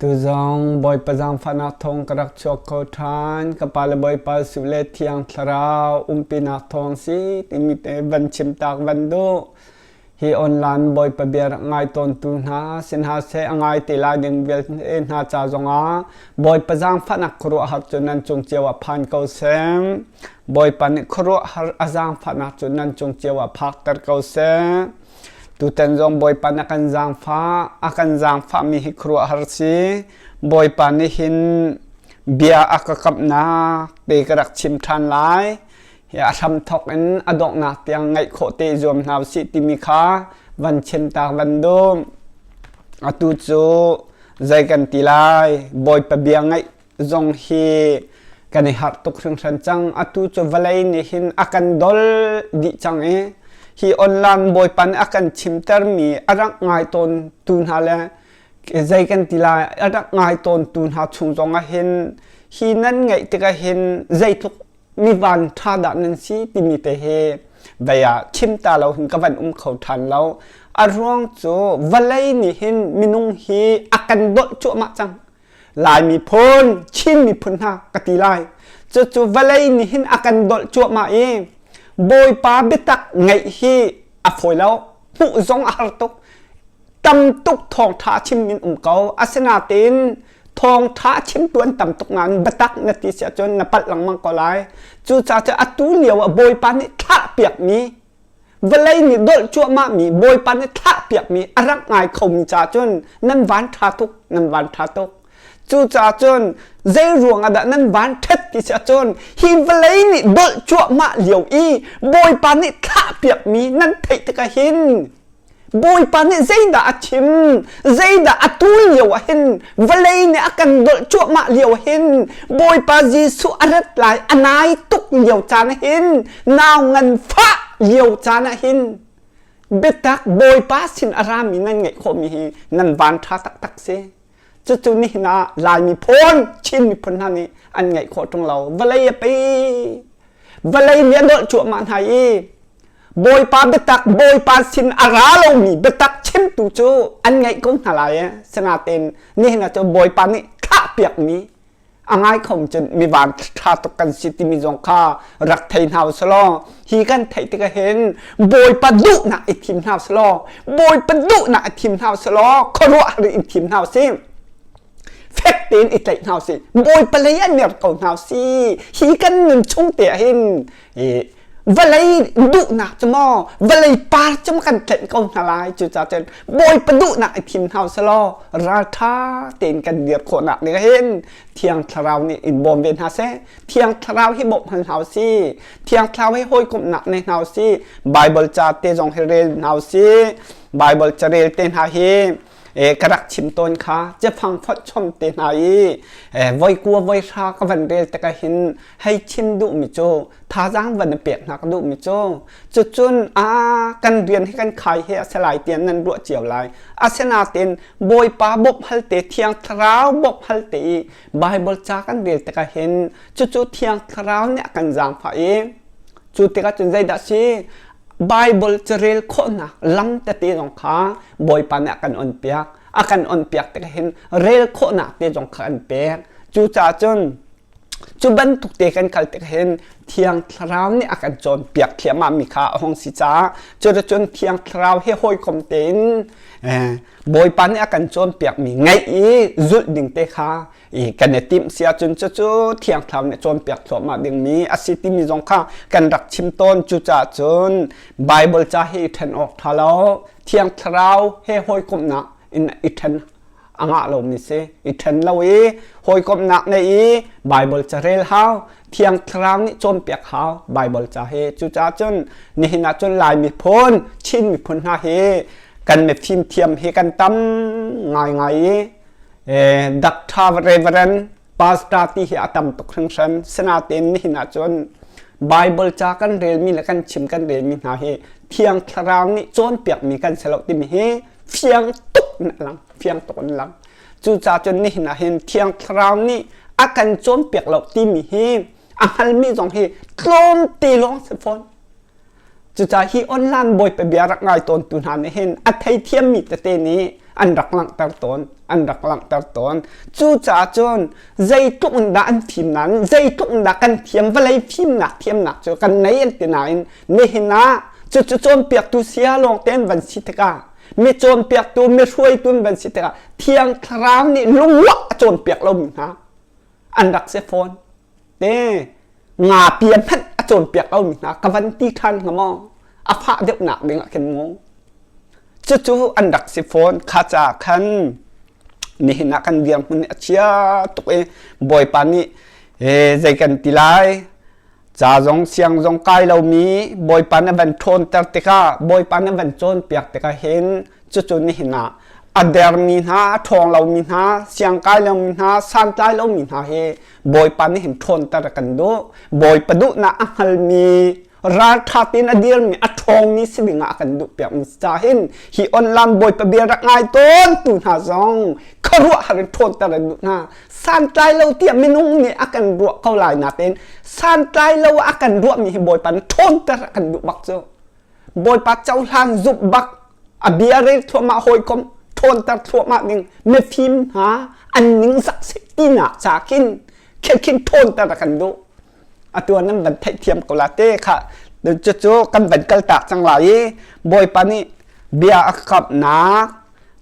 Tuzong Bawipa zaangfahnak thawng ka rak chuak kho ṭhan. Ka pa le Bawipa Jesuh le Thiang Thlarau umpinak thawng si timi te van chim tak van duh. Hi online Bawipa bia rak ngai tawntu hna sin hna seh a ngai te lai ding vialte hna ca zongah Bawipa zaangfahnak khuaruahhar cu nan cung cio ah phan ko seh. Bawipa nih khuaruahhar a zaangfahnak cu nan cung cio ah phakter ko seh. Tutan zong Bawipa nih a kan zaangfah, a kan zaangfahmi hi khuaruahhar si. Bawipa nih hin bia a ka kamhnak te ka rak chim ṭhan lai. Hi a hramthawk in a donghnak tiang ngaih khawh te i zuam hna usih timi kha van chim tak van duh. Atu cu zei kan ti lai? Bawipa bia ngaih zong hi kan i harh tuk hringhran cang. Atu cu vawlei nih hin a kan dol dih cang i hi online bawipa nih a kan chimtermi a rak ngai tawn tu hna le zei kan ti lai a rak ngai tawn tu hna chung zong ah hin hi nan ngaih tikah hin zeitluk mi van ṭha dah nan si timi te hi vei ah chim ta lo hin ka van um kho ṭhan lo. A ruang cu vawlei nih hin minung hi a kan dolh cuahmah cang. Lai miphun, Chin miphun hna ka ti lai. Cucu vawlei nih hin a kan dolh cuahmah i Bawipa biatak ngeih hi a fawi lo. Hmuh zong a har tuk. Tam tuk thawngṭha chim in um ko. Asinain thawngṭha chimtu an tam tuk nain biatak na ti si ahcun na palh lengmang ko lai. Cucaah cu atu lio ah Bawipa nih thlahpiakmi Vawlei nih dolh cuahmahmi Bawipa nih thlahpiakmi a rak ngai khomi caah cun nan van ṭha tuk, nan van ṭha tuk. Cucaah cun zei ruang ah dah nan van ṭhat ti si ahcun hi vawlei nih dolh cuahmah lio i Bawipa nih thlahpiakmi nan theih tikah hin Bawipa nih zeidah a chim, zeidah a tu lio ah hin vawlei nih a kan dolh cuahmah lio ah hin Bawipa Jesuh a rat lai a nai tuk lio caan ah hin nau nganfah lio caan ah hin biatak Bawipa sin a rami nan ngeih khawhmi hi nan van ṭha taktak si. Cucu nihin ah Lai miphun, Chin miphun hna nih an ngeih khawh ṭung lo. Vawlei a pei. Vawlei nih a dolh cuahmah hna i Bawipa biatak Bawipa sin a ra lomi biatak chimtu cu an ngaih ko hna lai e. Sinain nihin ah cun Bawipa nih thlahpiakmi a ngai kho cun mi van ṭha tuk kan si timi zong kha rak thei hna usih law hi kan theih tikah hin Bawipa duhnak i thim hna usih law Bawipa duhnak i thim hna usih law khuaruahhar i thim hna usih fek tein i tlaih hna usih Bawipa lei ah mer ko hna usih hi kan nun chung te ah hin vawlei duhnak cu maw vawlei par cu maw kan tlenh ko hna lai cucaah cun Bawipa duhnak i thim hna usih ralṭha tein kan dir khawhnak ding hin Thiang Thlarau nih in bawm ve hna seh Thiang Thlarau hi bawmh hal hna usih Thiang Thlarau hi hawikomhnak nei hna usih Bible ca te zong hi rel hna usih Bible carel te hna hi ka rak chim tawn kha cafang fonh chom te hna i voi kua voi hra ka van rel tikah hin hei chim duhmi cu thazaang van pek hna ka duhmi cu cucun a kan rian hi kan khai hi a si lai tiah nan ruah cio lai asinain Bawipa bawmh hal te Thiang Thlarau bawmh hal te i Bible ca kan rel tikah hin cucu Thiang Thlarau nih a kan zaangfah i cu tikah cun zeidah si Bible carel khawhnak lam tete zong kha Bawipa nih a kan onpiak a kan onpiak tikah hin rel khawhnak te zong kha an pek cucaah cun Cu bantuk te kan kal tik hin Thiang Thlarau nih a kan cawnpiak thliahmah mi kha a hung si caah cuticun Thiang Thlarau he hawikom tein Bawipa nih a kan cawnpiak mi ngaih i zulh ding te kha i kan i timh si ahcun cucu Thiang Thlarau nih cawnpiak thluahmah dingmi a si timi zong kha kan rak chim tawn cucaah cun Bible ca hi i ṭhen awk ṭha lo Thiang Thlarau he hawikomhnak in i ṭhen a ngah lomi si i ṭhen lo i hawikomhnak nei i Bible ca rel hau Thiang Thlarau nih cawnpiak hau Bible ca hi cucaah cun nihin ah cun Lai miphun Chin miphun hna hi kan mifim thiam hi kan tam ngaingai i Doctor Reverend Pastor ti hi a tam tuk hringhran sinain nihin ah cun Bible ca kan relmi le kan chim kan relmi hna hi Thiang Thlarau nih cawnpiakmi kan si lo timi hi fiang tuk in a lang fiang tuk in lang cucaah cun nihin ah hin Thiang Thlarau nih a kan cawnpiak lo timi hi a hngalmi zong hi tlawmte lawng si fawn cucaah hi online bawipa bia rak ngai tawntu hna nih hin a theithiammi tete nih. an rak langhter tawn an rak langhter tawn. Cucaah cun zeitluk in dah an fim nain zeitluk in dah kan thiam vawlei fimnak thiamnak cu kan nei an ti nain nihin ah cucu cawnpiaktu sia lawng te an van si tikah mi cawnpiaktu mi hruaitu an van si tikah Thiang Thlarau nih lungruah a cawnpiak lomi hna an rak si fawn. Te ngapi hmanh a cawnpiak lomi hna ka van ti ṭhan hnga maw? A fah deuhnak ding ah khin mu. Cucu an rak si fawn. Kha caah khan nihin ah kan dirhmun a chia tuk i Bawipa nih zei kan ti lai ca zong siang zong kai lomi Bawipa na van ṭhawnter tikah Bawipa na van cawnpiak tikah hin cucu nihin ah a dermi hna a ṭhawng lomi hna siang kai lomi hna santlai lomi hna hi Bawipa nih hin ṭhawnter a kan duh. Bawipa duhnak a hngalmi ralṭha tein a dirmi a ṭhawngmi si ding ah a kan duhpiakmi ca hin hi online Bawipa bia rak ngai tawn tu hna zong khuaruahhar in ṭhawnter an duh hna. Santlai lo tiah minung nih a kan ruah ko lai nain santlai lo a kan ruahmi hi Bawipa nih ṭhawnter a kan duh bak cu. Bawipa cohlan zumh bak a bia rel thluahmah hawikom ṭhawnter thluahmah ding mifim hna an ningzak seh tinak ca khin khin ṭhawnter a kan duh. Atu ah nan van theihthiam ko la te kha cucu kan van kaltak cang lai i Bawipa nih bia a kamhnak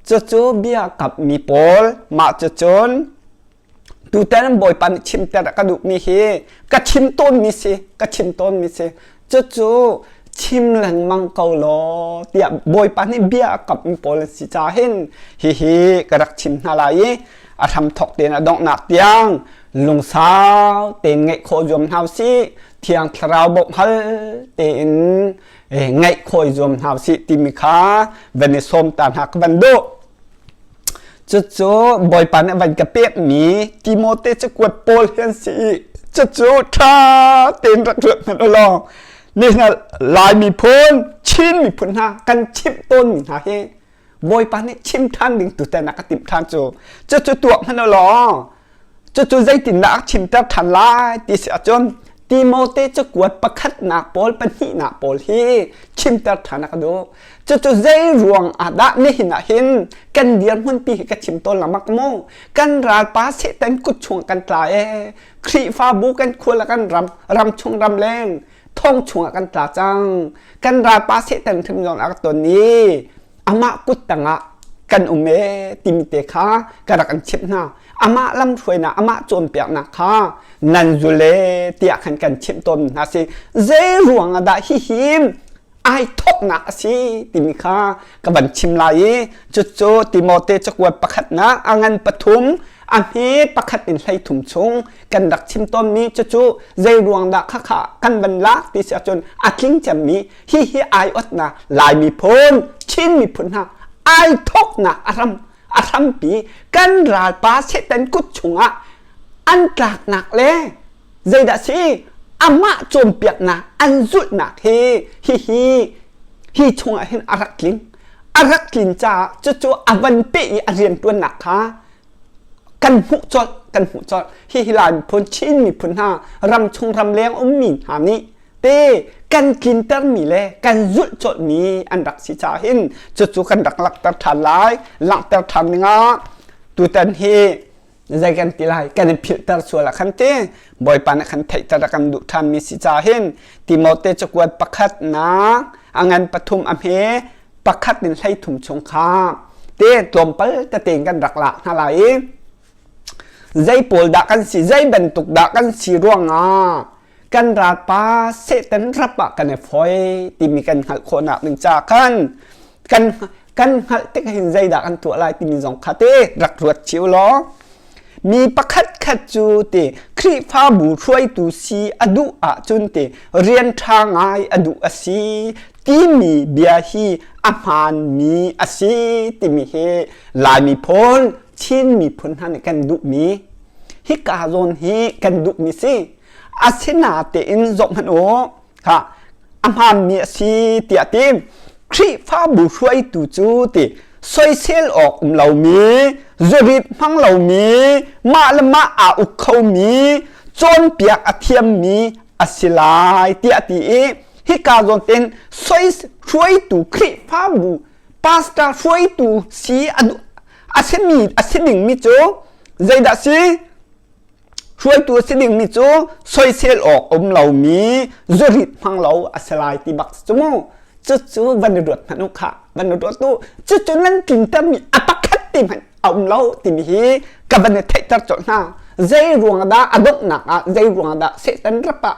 cucu bia kamhmi pawl mah cucun tutan Bawipa nih chimter a ka duhmi hi ka chim tawnmi si ka chim tawnmi si cucu chim lengmang ko law tiah Bawipa nih bia a kamhmi pawl an si caah hin hihi ka rak chim hna lai i a hramthawk tein a donghnak tiang lungsau tein ngeih khawh zuam hna usih thiang thlarau bawmh hal tein ngeih khawh i zuam hna usih timi kha van i sawm ta hna ka van duh. Cucu Bawipa nih van ka pekmi Timote cakuat pawl hi an si i cucu ṭha tein rak ruat hmanh u law nihin ah Lai miphun, Chin miphun hna kan chimh tawnmi hna hi Bawipa nih chim ṭhan ding tutan ah ka timh ṭhan cu cucu tuak hmanh u law cucu zeitindah a chimter ṭhan lai ti si ahcun Timote cakuat pakhatnak pawl pahnihnak pawl hi chimter ṭhan a ka duh. Cucu zei ruang ah dah nihin ah hin kan dirhmunpi hi ka chim tawn lengmang mu. Kan ralpa Satan kut chung kan tla ee. Khrihfabu kan khua le kan ram, ram chung ram leng thong chungah kan tla cang. Kan ralpa Satan hrim zawn a ka ton i amah kut tangah kan um ee timi te kha ka rak an chimh hna. Amah lamhruainak, amah cawnpiaknak kha nan zul ee tiah khan kan chimh tawn hna si. Zei ruang ah dah hihi ai thawknak a si timi kha ka van chim lai i cucu Timote cakuat pakhatnak a ngan pathum a hme pakhat in 13 chung kan rak chim tawnmi cucu zei ruang dah khakha kan van lak ti si ahcun a tling cemmi hihi ai otnak Lai miphun Chin miphun hna ai thawknak a ram a hrampi kan ralpa Satan kut chungah an tlaknak le zeidah si amah cawnpiaknak an zulhnak hi hihi hi chungah hin a rak tling a rak tlin caah cucu a van peh i a rianṭuannak kha kan hmuh colh kan hmuh colh hihi Lai miphun Chin miphun hna ramchung ramleng ummi hna nih te kan tlintermi le kan zulh colhmi an rak si caah hin cucu kan rak langhter ṭhan lai langhter ṭhan dingah tutan hi zei kan ti lai kan i philhter sual ah khan ti Bawipa nih khan theihter a kan duh ṭhanmi si caah hin Timote cakuat pakhatnak a ngan pathum a hme pakhat in 13 chung kha te tlawmpal tete in kan rak lak hna lai i zei pawl dah kan si zei bantuk dah kan si ruangah kan ralpa Satan rap ah kan i foi timi kan hngalh khawhnak ding ca khan kan kan hngalh tik hin zeidah kan tuah lai timi zong kha te rak ruat cio law mi pakhat khat cu ti Khrihfabu hruaitu si a duh ahcun ti rian ṭha ngai a duh a si timi bia hi a hmaanmi a si timi hi Lai miphun Chin miphun hna nih kan duhmi hika zawn hi kan duhmi si asinatein zoh hmanh u ha a hmaanmi a si tiah ti Khrihfabu hruaitu cu ti soisel awk um lomi zurit hmang lomi mah le mah aa uk khomi cawnpiak a thiammi a si lai tiah ti i hika zawn ten sois hruaitu Khrihfabu pastor hruaitu si a duh. A simi a si dingmi cu zeidah si? Hruaitu a si dingmi cu soisel awk um lomi zurit hmang lo a si lai ti bak cu mu. Cucu van i ruat hmanh u khah, van i ruat u. Cucu nan tlintermi a pakhat te hmanh a um lo timi hi ka van i theihter colh hna. Zei ruang dah a donghnak ah zei ruang dah Satan rap ah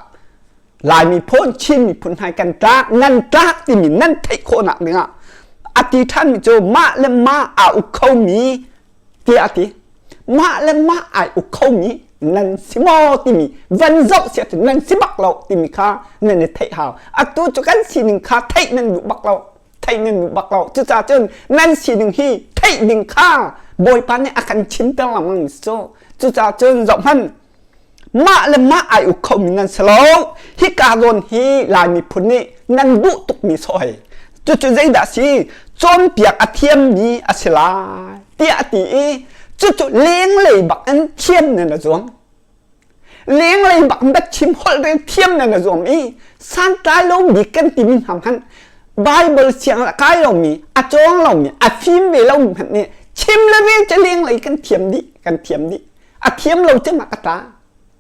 Lai miphun, Chin miphun hna kan tlak, nan tlak timi nan theih khawhnak dingah a ti ṭhanmi cu mah le mah aa uk khomi tiah a ti. Mah le mah ai uk khomi nan si maw timi van zoh si ahcun nan si bak lo timi kha nan i theih hau. Atu cu kan sining kha theih nan duh bak lo. Theih nan duh bak lo. Cucaah cun nan sining hi theih ding kha Bawipa nih a kan chimter lengmang cu. Cucaah cun zohhmanh Mah le mah ai uk khomi nan si lo. Hika zawn hi Lai miphun nih nan duh tukmi sawh Cucu zeidah si? Cawnpiak a thiammi a si lai tiah a ti i cucu lenglei bak in thiam nan a zuam. Lenglei bak in chim holh rel thiam nan a zuam i santlai lomi kan timi hna hmanh Bible siang a kai lomi, a cawng lomi, a fim ve lomi hmanh nih chim le rel cu lenglei kan thiam dih, kan thiam dih. A thiam lo cem ah ka tla.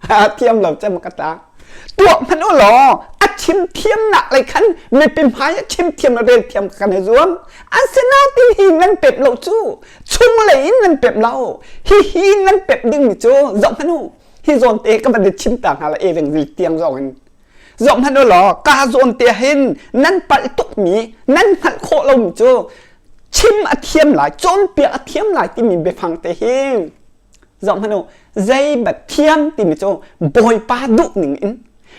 A thiam lo cem ah ka tla. Tuah hmanh u law a chim thiamnak lei khan mipi hmai a chim thiam le rel thiam kan i zuam. An sinatin hi nan pep lo cu chunglei in nan pep lo. Hi hi nan pep dingmi cu zoh hmanh u. Hi zawn te ka van i chim ta hna la evangel tiang zong in. Zoh hmanh u law ka zawn te hin nan palh tukmi nan hngalh khawh lomi cu chim a thiam lai cawnpiak a thiam lai timi biafang te hi zoh hmanh u zeibat thiam timi cu Bawipa duh ning in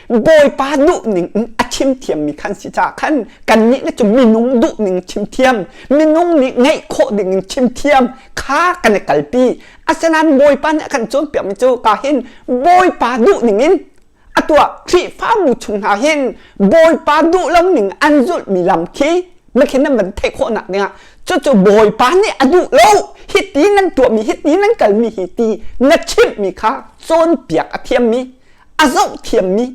Bawipa duh ning in a chim thiammi khan si caah khan kannih le cu minung duh ning chim thiam minung nih ngeih khawh ding in chim thiam kha kan i kalpi asinain Bawipa nih a kan cawnpiakmi cu ka hin Bawipa duh ning in atu ah Khrihfabu chung hna hin Bawipa duh lo ning an zulhmi lam khi makhin nan van theih khawhnak dingah cucu Bawipa nih a duh lo hiti nan tuahmi hiti nan kalmi hi ti na chimhmi kha cawnpiak a thiammi a zoh thiammi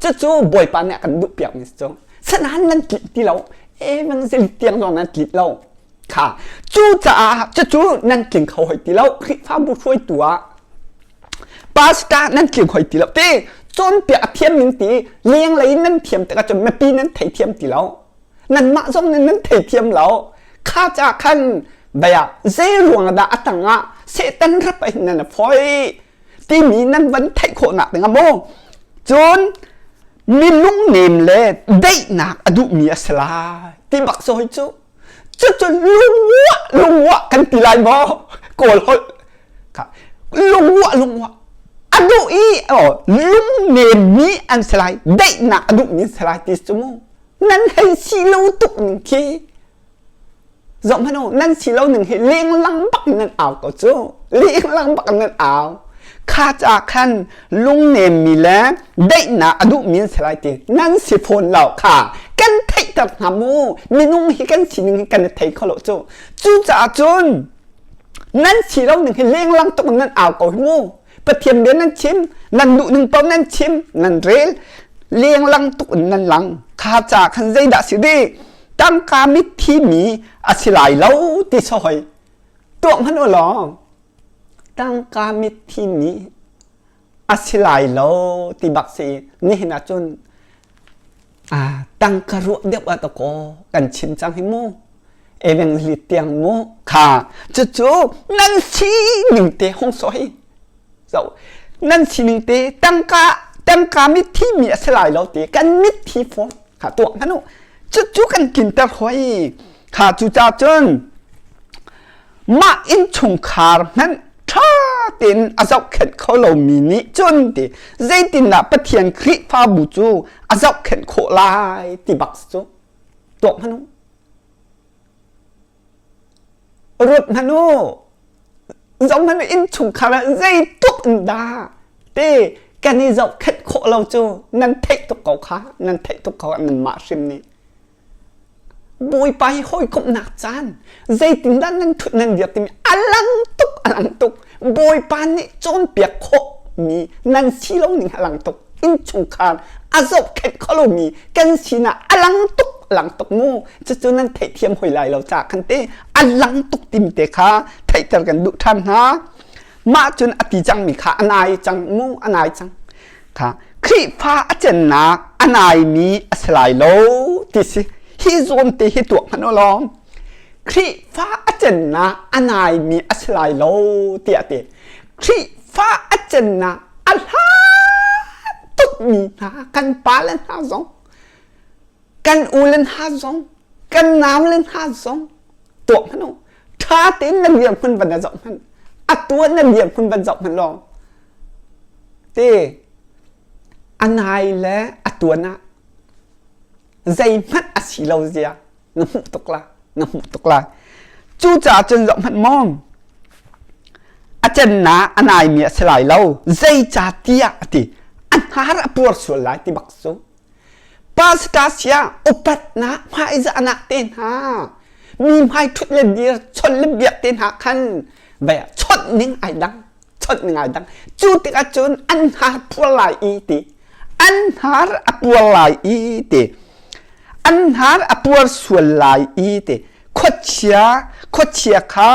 cucu Bawipa nih a kan duhpiakmi si cu sanain nan tlinh ti lo evangelist tiang zong nan tlinh lo kha cucaah cucu nan tling kho hoi ti lo Khrihfabu hruaitu ah Pastor nan tling hoi ti lo ti cawnpiak a thiam ning ti lenglei in nan thiam tikah cun mipi nan theithiam ti lo nanmah zong nih nan theithiam lo kha ca khan baya zei ruang dah a tang ah Satan rap in nan foi timi nan van theih khawhnak ding ah maw cun mi lungnem le daihnak a duhmi a si lai ti bak sawi cu cucu lungwah lungwah kan ti lai maw kawl holh lungwah lungwah a duh i lungnemmi an si lai daihnak a duhmi an si lai ti cu mu nan hei si lo tuk ning khi zoh hmanh u nan si lo ning hi lenglang bak in nan au ko cu lenglang bak in nan au kha ca khan lungnemmi le daihnak a duhmi an si lai ti nan si fawn lo kha kan theihter hna mu minung hi kan sining hi kan i thei kho lo cu cucaah cun nan si lo ning hi lenglang tuk in nan au ko hi mu Pathian bia nan chim nan duh ning paoh nan chim nan rel lenglang tuk in nan lang kha ca khan zeidah si di tangka mitthi mi a si lai lo ti soi tuah hmanh u law tangka mitthi mi a si lai lo ti bak si nihin ah cun tangka ruah deuh ah takaw kan chim cang hi mu evangelist tiang mu kha cucu nan sining te hong sawi zo nan sining te tangka tangka mitthi mi a si lai lo ti kan mitthi fawn kha tuah hmanh u cucu kan kinter hoi kha cu ca cun mah innchungkhar hmanh ṭha tein a zohkhenh kho lomi nih cun ti zeitindah Pathian Khrihfabu cu a zohkhenh khawh lai ti bak cu tuak hmanh u. Ruat hmanh u. Zoh hmanh u innchungkhar ah zeitluk in dah ti kan i zohkhenh khawh lo cu nan theih tuk ko kha nan theih tuk ko nanmah hrim nih. Bawipa hi hawikomhnak caan zeitindah nan thut nan dir timi a lang tuk a lang tuk Bawipa nih cawnpiak khawhmi nan si lo ning a lang tuk innchungkhar a zohkhenh kho lomi kan sinah a lang tuk. A lang tuk mu. Cucu nan theihthiam hoi lai lo ca khan te a lang tuk timi te kha theihter kan duh ṭhan hna. Mah cun a ti cangmi kha a nai cang mu, a nai cang. Kha Khrihfa a cennak a naimi a si lai lo ti si. Hi zawn te hi tuak hmanh u law Khrihfa a cennak a naimi a si lai lo tiah ti. Khrihfa a cennak a hlat tukmi hna kan pale hna zong kan u le hna zong kan nau le hna zong tuah hmanh u ṭha tein nan dirhmun van zoh hmanh a tuan nan dirhmun van zoh hmanh law te a nai le a tuan ah zeihmanh a si lo zia na hmuh tuk la na hmuh tuk lai cucaah cun zoh hmanh maw a cennak a naimi a si lai lo zeicahtiah a ti a hnar a puar sual lai ti bak cu pastor sia upatnak hmaizahnak te hna mi hmai ṭhut le dir chawnh le biak te hna khan vai chawnh ning ai dang chawnh ning ai dang cu tikah cun an hnar puar lai i ti an hnar a puar lai i ti an hnar a puar sual lai i ti khuachia khuachia kha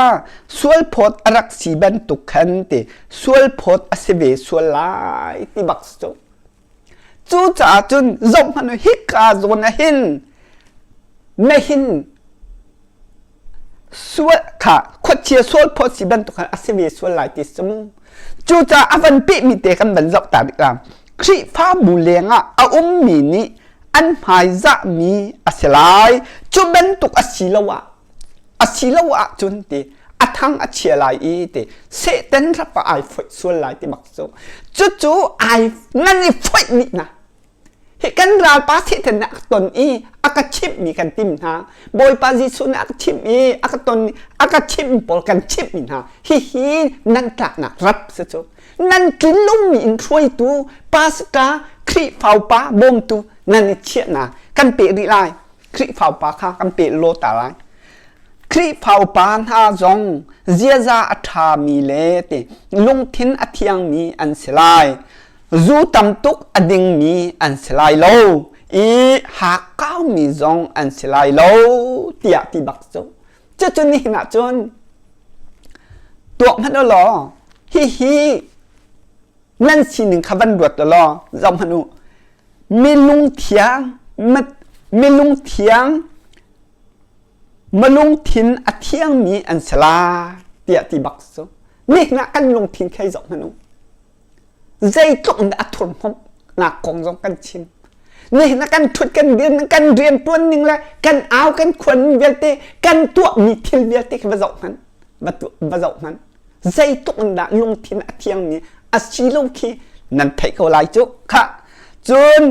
sualphawt a rak si bantuk khan ti sualphawt a si ve sual lai ti bak cu cucaah cun zohhmanh hika zawn ah hin mehin sual kha khuachia sualphawt si bantuk khan a si ve sual lai ti si mu cucaah a van pehmi te kan van zoh ta tikah Khrihfabu lengah a ummi nih an hmaizahmi a si lai cu bantuk a si lo ah a si lo ahcun ti a thang a chia lai i ti Satan rap ah ai foih sual lai ti bak cu cucu ai nan i foih dih na Hi kan ralpa Satan nih a ka ton i a ka chimhmi kan tim hna. Bawipa Jesuh nih a ka chimh i a ka ton a ka chimhmi pawl kan chimhmi hna. Hihi nan tlaknak rap si cu. Nan tlinlungmi in hruaitu pastor Khrihfa upa bawmtu nan i chiahnak kan peh rih lai. Khrihfa upa kha kan peh law ta lai. Khrihfa upa hna zong ziaza a ṭhami le ti lungthin a thiangmi an si lai. Zu tam tuk a dingmi an si lai lo i hakkaumi zong an si lai lo tiah ti bak cu. Cucu nihin ah cun tuak hmanh u law hihi nan sining kha van ruat u law zoh hmanh u. Mi lungthiang, mi lungthiang malungthin a thiangmi an si lai tiah ti bak cu nihin ah kan lungthin khei zoh hmanh u zeitluk in dah a thurhnomhnak kong zong kan chim nihin ah kan ṭhut kan dir ning kan rian ṭuan ning le kan au kan khuan ning vialte kan tuahmi thil vialte khi va zoh hmanh va zoh hmanh zeitluk in dah lungthin a thiangmi a si lo khi nan theih ko lai cu khah cun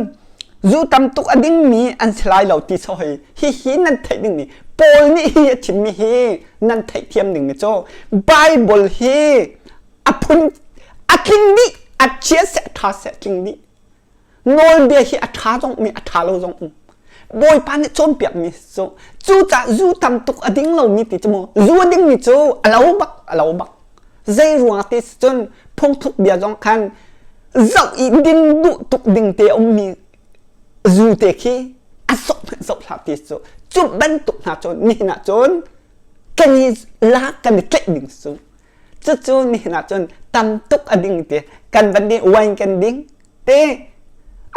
zu tam tuk a dingmi an si lai lo ti soi hihi nan theih dingmi Paul nih hi a chimmi hi nan theihthiam dingmi cu Bible hi a phun a tling dih a chia seh a ṭha seh a tling dih nawlbia hi a ṭha zong um i a ṭha lo zong um Bawipa nih cawnpiakmi cu cucaah zu tam tuk a ding lomi ti cu mu zu a dingmi cu a lo bak a lo bak zei ruang ti cun phungthluk bia zong khan zoh i din duh tuk ding te a ummi zu te khi a zoh hmanh zoh hlah ti cu cu bantuk hna cu nihin ah cun kan i lak kan i tlaih ding cu cucu nihin ah cun tam tuk a ding ti kan van ding wine kan ding te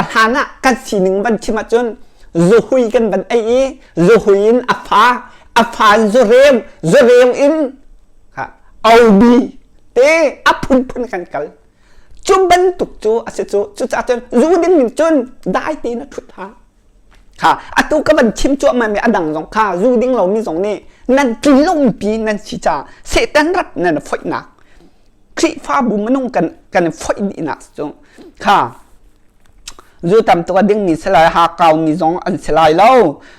a hlan ah kan sining van chim ahcun zuhui kan van ei i zuhui in a fa a fa in zurem zurem in obi te a phunphun kan kal cu bantuk cu a si cu cucaah cun zu ding ning cun dai tein a ṭhut ha kha atu ka van chim cuahmah mi a dang zong kha zu ding lomi zong nih nan tlilungpi nan si caah Satan rap nan foihnak Khrihfabu minung kan kan i foih dihnak cu kha zu tam tuk a dingmi si lai hakaumi zong an si lai lo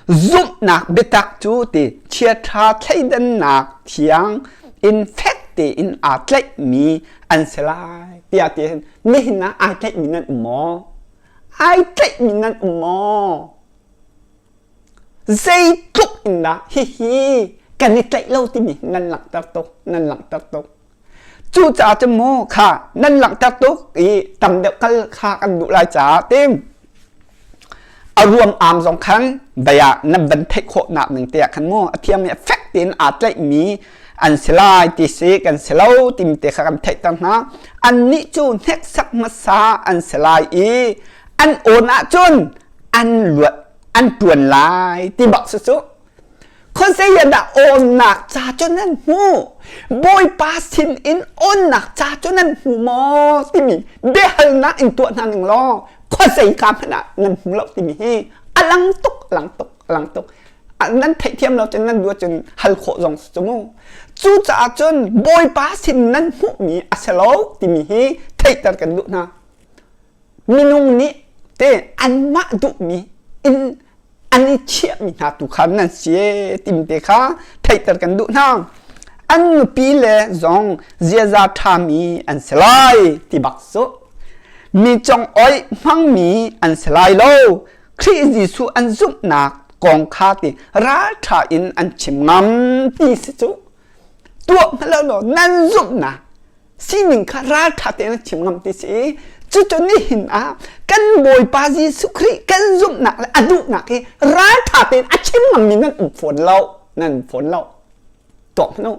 zumhnak biatak cu ti chiaṭha thleidannak thiang in fek tein aa tlaihmi an si lai tiah ti hin nihin ah ai tlaihmi nan um maw ai tlaihmi nan um maw zeitluk in dah hihi kan i tlaih lo timi nan langhter tuk nan langhter tuk Cucaah cun mu kha nan langhter tuk i tam deuh kal kha kan duh lai caah tim. A ruam am zong khan bia na van theih khawhnak ning te ah khan mu a thiam i a fek tein aa tlaihmi an si lai ti si kan si lo timi te kha kan theihter hna. Annih cu hneksak hmasa an si lai i an awn ahcun an luat an ṭuan lai ti bak si cu. Khuazei ah dah awnnak ca cu nan hmuh? Bawipa sin in awnnak ca cu nan hmu maw? timi biahalnak in tuah hna ning law khuazei ka hmanh ah nan hmu lo timi hi a lang tuk, a lang tuk, a lang tuk. Nan theihthiam lo cun nan duh cun hal khawh zong si cu mu. Cucaah cun Bawipa sin nan hmuhmi a si lo timi hi theihter kan duh hna. Minung nih te anmah duhmi in an i chiahmi hna tu kha nan si tim te kha theihter kan duh hna. An nupi le zong ziaza ṭhami an si lai ti bak cu. Mi cong-oih hmangmi an si lai lo. Khrih Jesuh an zumhnak kong kha ti ralṭha in an chim ngam ti si cu. Tuah hmanh lo law nan zumhnak sining kha ralṭha tein a chim ngam ti si. Cucu nihin ah kan Bawipa Jesuh Khrih kan zumhnak le a duhnak hi ralṭha tein a chim ngammi nan um fawn lo. Nan um fawn lo. Tuak hmanh u.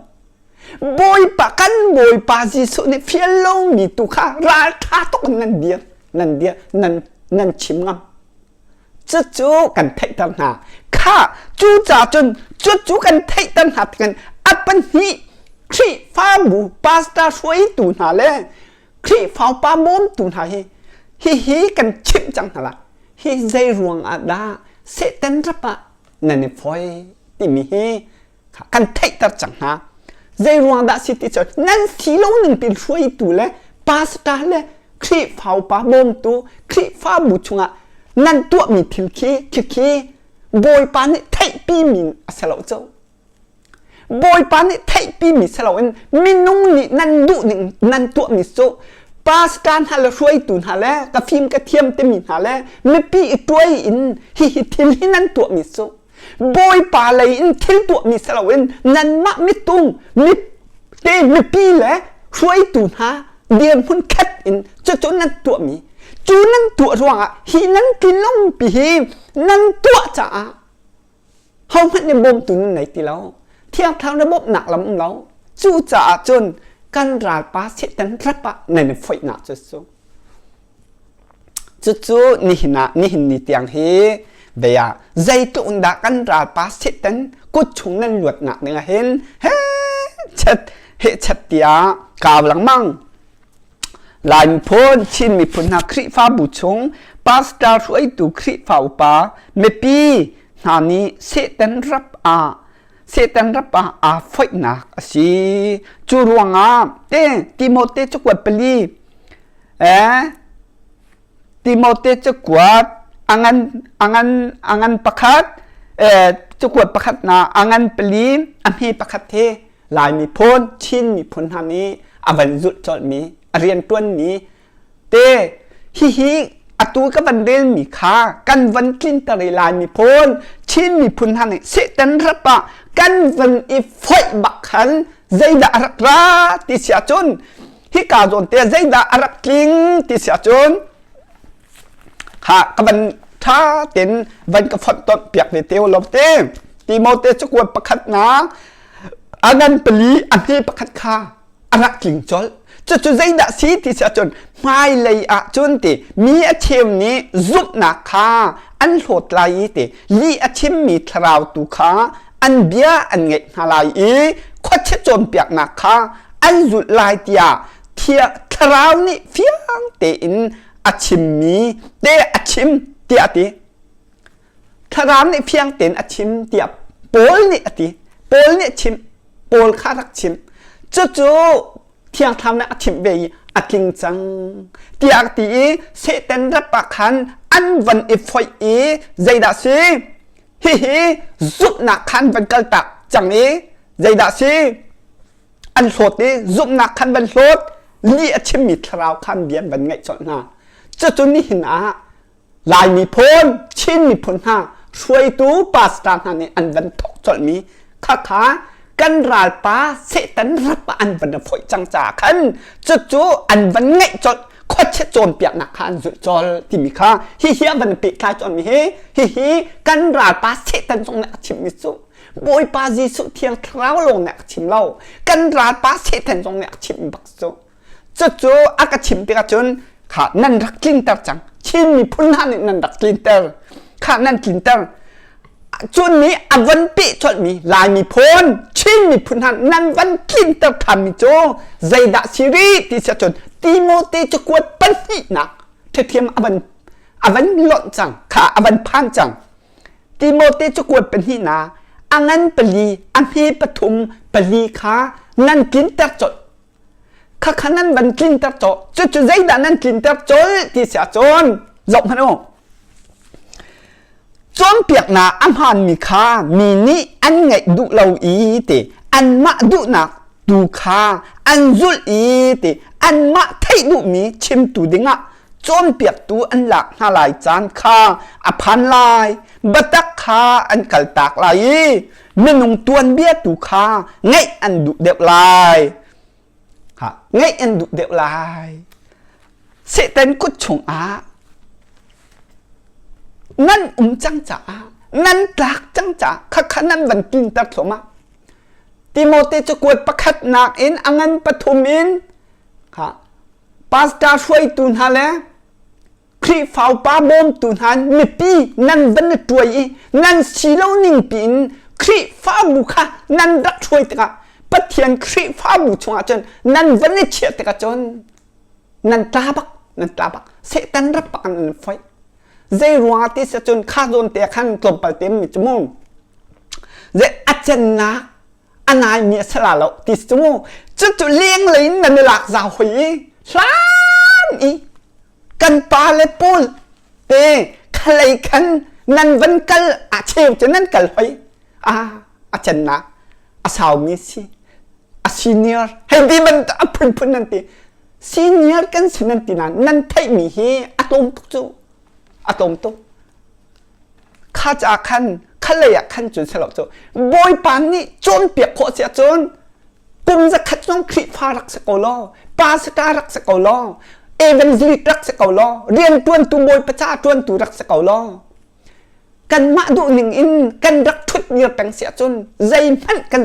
Bawipa kan Bawipa Jesuh nih fial lomi tu kha ralṭha tuk in nan dir, nan dir, nan nan chim ngam. Cucu kan theihter hna. Kha cucaah cun cucu kan theihter hna tikin a pahnih Khrihfabu pastor hruaitu hna le Khrihfa upa bawmtu hna hi hihi kan chimh cang hna lai. Hi zei ruang ah dah Satan rap ah nan i foi timi hi kan theihter cang hna. Zei ruang dah si ti cu nan si lo ning pin hruaitu le pastor le Khrihfa upa bawmtu Khrihfabu chungah nan tuahmi thil khi khikhi Bawipa nih theihpi mi a si lo cu. Bawipa nih theihpi mi si loin minung nih nan duh ning nan tuahmi cu pastor hna le hruaitu hna le ka fim ka thiam timi hna le mipi i tuai in hihi thil hi nan tuahmi cu Bawipa lei in thil tuahmi si loin nanmah mitung mi te mipi le hruaitu hna dirhmun khat in cucu nan tuahmi cu nan tuah ruangah hi nan thinlungpi hi nan tuah caah hohmanh nih bawmtu nan nei ti lo Thiang Thlarau na bawmhnak lam um lo cucaah cun kan ralpa Satan rap ah nan i foihnak cu cu Cucu nihin ah nihin ni tiang hi vei ah zeitluk in dah kan ralpa Satan kut chung nan luatnak ding ah hin he chet he chet tiah kau lengmang. Lai miphun, Chin miphun hna Khrihfabu chung pastor hruaitu Khrihfa upa mipi hna nih Satan rap ah Satan rap ah aa foihnak a si. Cu ruangah te Timote cakuat pali Timote cakuat a ngan a ngan a ngan pakhat cakuat pakhatnak a ngan pali a hme pakhat hi Lai miphun Chin miphun hna nih a van zulh colhmi a rianṭuanmi te hihi atu ka van relmi kha kan van tlinter i Lai miphun Chin miphun hna nih Satan rap ah kan van i foih bak khan zeidah a rak ra ti si ahcun hika zawn te zeidah a rak tling ti si ahcun ha ka van tha ten van ka fonh tonh piak ve te lo te Timote cakuat pakhat na a ngan pali a hme pakhat kha a rak tling colh cucu zeidah si ti si ahcun hmailei ah cun ti mi a cheu nih zumhnak kha an hlawt lai i ti lih a chimmi thlarau tu kha an bia an ngaih hna lai i khuachia cawnpiaknak kha an zulh lai tiah thlarau nih fiang tein a chimmi te a chim tiah a ti. Thlarau nih fiang tein a chim tiah Paul nih a ti. Paul nih a chim. Paul kha rak chim. Cucu Thiang Thlarau nih a chimh ve i a tling cang tiah a ti i Satan rap ah khan an van i foih i zeidah si? Hihi zumhnak khan van kaltak cang i zeidah si? An hlawt i zumhnak khan van hlawt lih a chimmi thlarau khan bia van ngaih colh hna. Cucu nihin ah Lai miphun, Chin miphun hna hruaitu pastor hna nih an van thawk colhmi khakha kan ralpa Satan rap ah an van foih cang caah khan cucu an van ngaih colh. Khuachia cawnpiaknak kha an zulh colh timi kha hihi a van pehtlai cawnmi hi hihi kan ralpa Satan zong nih a chimmi cu Bawipa Jesuh Thiang Thlarau lawng nih a chim lo. Kan ralpa Satan zong nih a chimmi bak cu. Cucu a ka chim tikah cun kha nan rak tlinter cang. Chin miphun hna nih nan rak tlinter. Kha nan tlinter. Cun nih a van peh colhmi Lai miphun, Chin miphun hna nan van tlinter ṭhanmi cu zeidah si rih ti si ahcun Timote cakuat pahnihnak ṭhathiam a van a van lonh cang kha a van phan cang. Timote cakuat pahnihnak a ngan pali a hme pathum pali kha nan tlinter colh. Khakha nan van tlinter cawh. Cucu zeidah nan tlinter colh ti si ahcun zoh hmanh u. Cawnpiaknak a hmaanmi kha mi nih an ngaih duh lo i ti anmah duhnak tu kha an zulh i ti anmah theih duhmi chimtu dingah cawnpiaktu an lak hna lai caan kha a phan lai. Biatak kha an kaltak lai i minung tuanbia tu kha ngaih an duh deuh lai. Ha, ngaih an duh deuh lai. Satan kut chungah nan um cang caah nan tlak cang caah khakha nan van tlinter thluahmah. Timote cakuat pakhatnak in a ngan pathum in ha, pastor hruaitu hna le Khrihfa upa bawmtu hna mipi nan van i ṭuai i nan si lo ning piin Khrihfabu kha nan rak hruai tikah Pathian Khrihfabu chungah cun nan van i chiah tikah cun nan tla bak nan tla bak Satan rak bak an foih zei ruangah ti si cun kha zawn te khan tlawmpal te mi cu mu zei a cennak a nai mi a si la lo ti si cu mu cucu leng lei in nan i lak zau hoi i hlan i kan pa le paul te khalei khan nan van kal a cheu cu nan kal hoi a a cennak a saumi si a senior hei ti ban a phunphun nan ti senior kan si nan ti nain nan theihmi hi a tlawm tuk cu a tlawm tuk kha ca khan khalei ah khan cun selo cu bawipa nih cawnpiak khawh si ahcun kum zakhat zong Khrihfa rak si ko law pastor rak si ko law evangelist rak si ko law rianṭuantu bawipa ca ṭuantu rak si ko law kanmah duhning in kan rak ṭhut dir peng si ahcun zeihmanh kan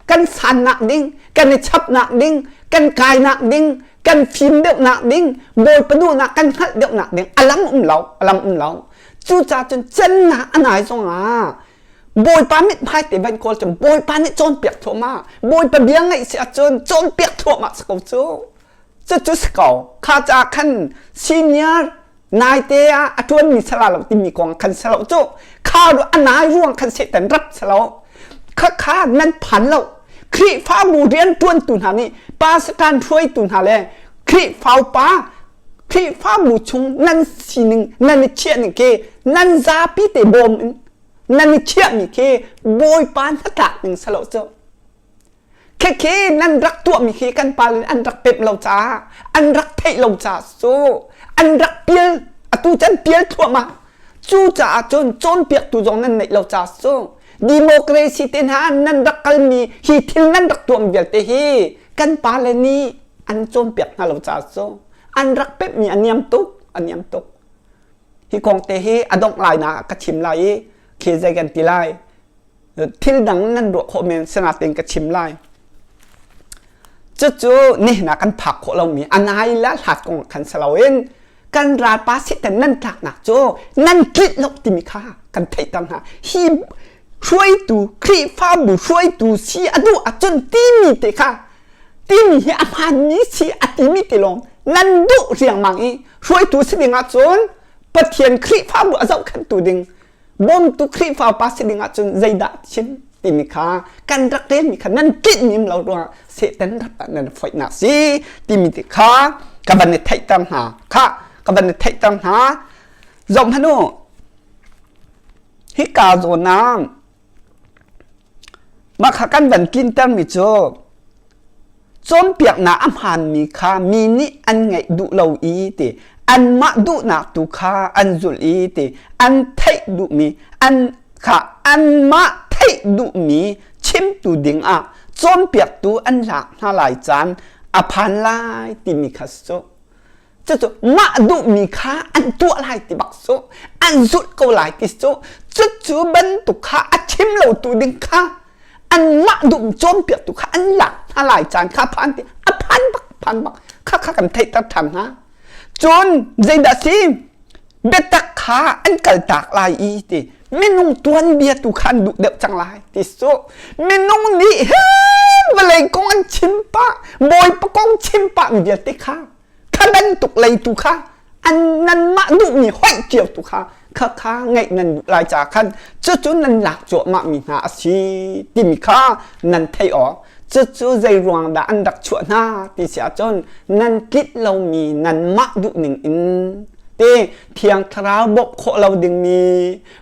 kan sannak ding kan i chapnak ding kan kainak ding kan fim deuhnak ding bawipa duhnak kan hngalh deuhnak ding a lam um lo a lam um lo cucaah cun cennak a nai zongah bawipa mithmai te van kawl cun bawipa nih cawnpiak thluahmah bawipa bia ngaih si ahcun cawnpiak thluahmah si ko cu cucu si ko kha caah khan senior naite ah a ṭuanmi sala lo timi kong khan si lo cu kha a nai ruang khan Satan rat si lo kha kha nan phan lo Khrihfabu rianṭuantu hna nih pastor hruaitu hna le Khrihfa upa Khrihfabu chung nan sining nan i chiah ning khi nan zapi te bawm in nan i chiahmi khi Bawipa hnatlak ning si lo cu Khekhe nan rak tuahmi khi kan pa le an rak pemh lo caah an rak theih lo caah cu an rak pial atu can pial thluahmah cu caah cun cawnpiaktu zong nan neih lo caah cu democracy te hna nan rak kalmi hi thil nan rak tuahmi vialte hi kan pa le nih an cawnpiak hna lo caah cu an rak pemhmi a niam tuk a niam tuk hi kong te hi a dongh lai na ka chim lai i khi zei kan ti lai thil dang nan ruah khawh men sinain ka chim lai cucu nihin ah kan phak khawh lomi a nai la hlat kong khan si loin kan ralpa satan nan tlaknak cu nan tlinh lo timi kha kan theihter hna hi hruaitu Khrihfabu hruaitu si a duh ahcun timi te kha timi hi a hmaanmi si a timi te lawng nan duh riangmang i hruaitu si ding ahcun Pathian Khrihfabu a zohkhenhtu ding bawmtu Khrihfa pa si ding ahcun zeidah chim timi kha kan rak relmi kha nan tlinh nim lo ruangah Satan rak ah nan foihnak si timi ti kha ka van i theihter hna kha ka van i theihter hna zoh hmanh u hika zawn ah mah kha kan van tlintermi cu Cawnpiaknak a hmaanmi kha mi nih an ngaih duh lo i ti anmah duhnak tu kha an zulh i ti an theih duhmi an kha anmah theih duhmi chimtu dingah cawnpiaktu an lak hna lai caan a phan lai timi kha cu. Cucu mah duhmi kha an tuah lai ti bak cu an zulh ko lai ti cu cucu bantuk kha a chim lo tu ding kha anmah duh cawnpiaktu kha an lak hna lai caan kha phan ti a phan bak phan bak kha kha kan theihter ṭhan hna. Cun zeidah si biatak kha an kaltak lai i ti minung tuanbia tu kha an duh deuh cang lai ti cu minung nih he vawlei kong an chim pah bawipa kong chim pah mi vialte kha kha bantuk lei tu kha an nanmah duhmi hoih cio tu kha kha kha ngeih nan duh lai ca khan cucu nan lak cuahmah mi hna a si timi kha nan theih awk cucu zei ruang dah an rak chuah hna ti si ahcun nan tlinh lomi nanmah duhning in te thiang thlarau bawmh khawh lo dingmi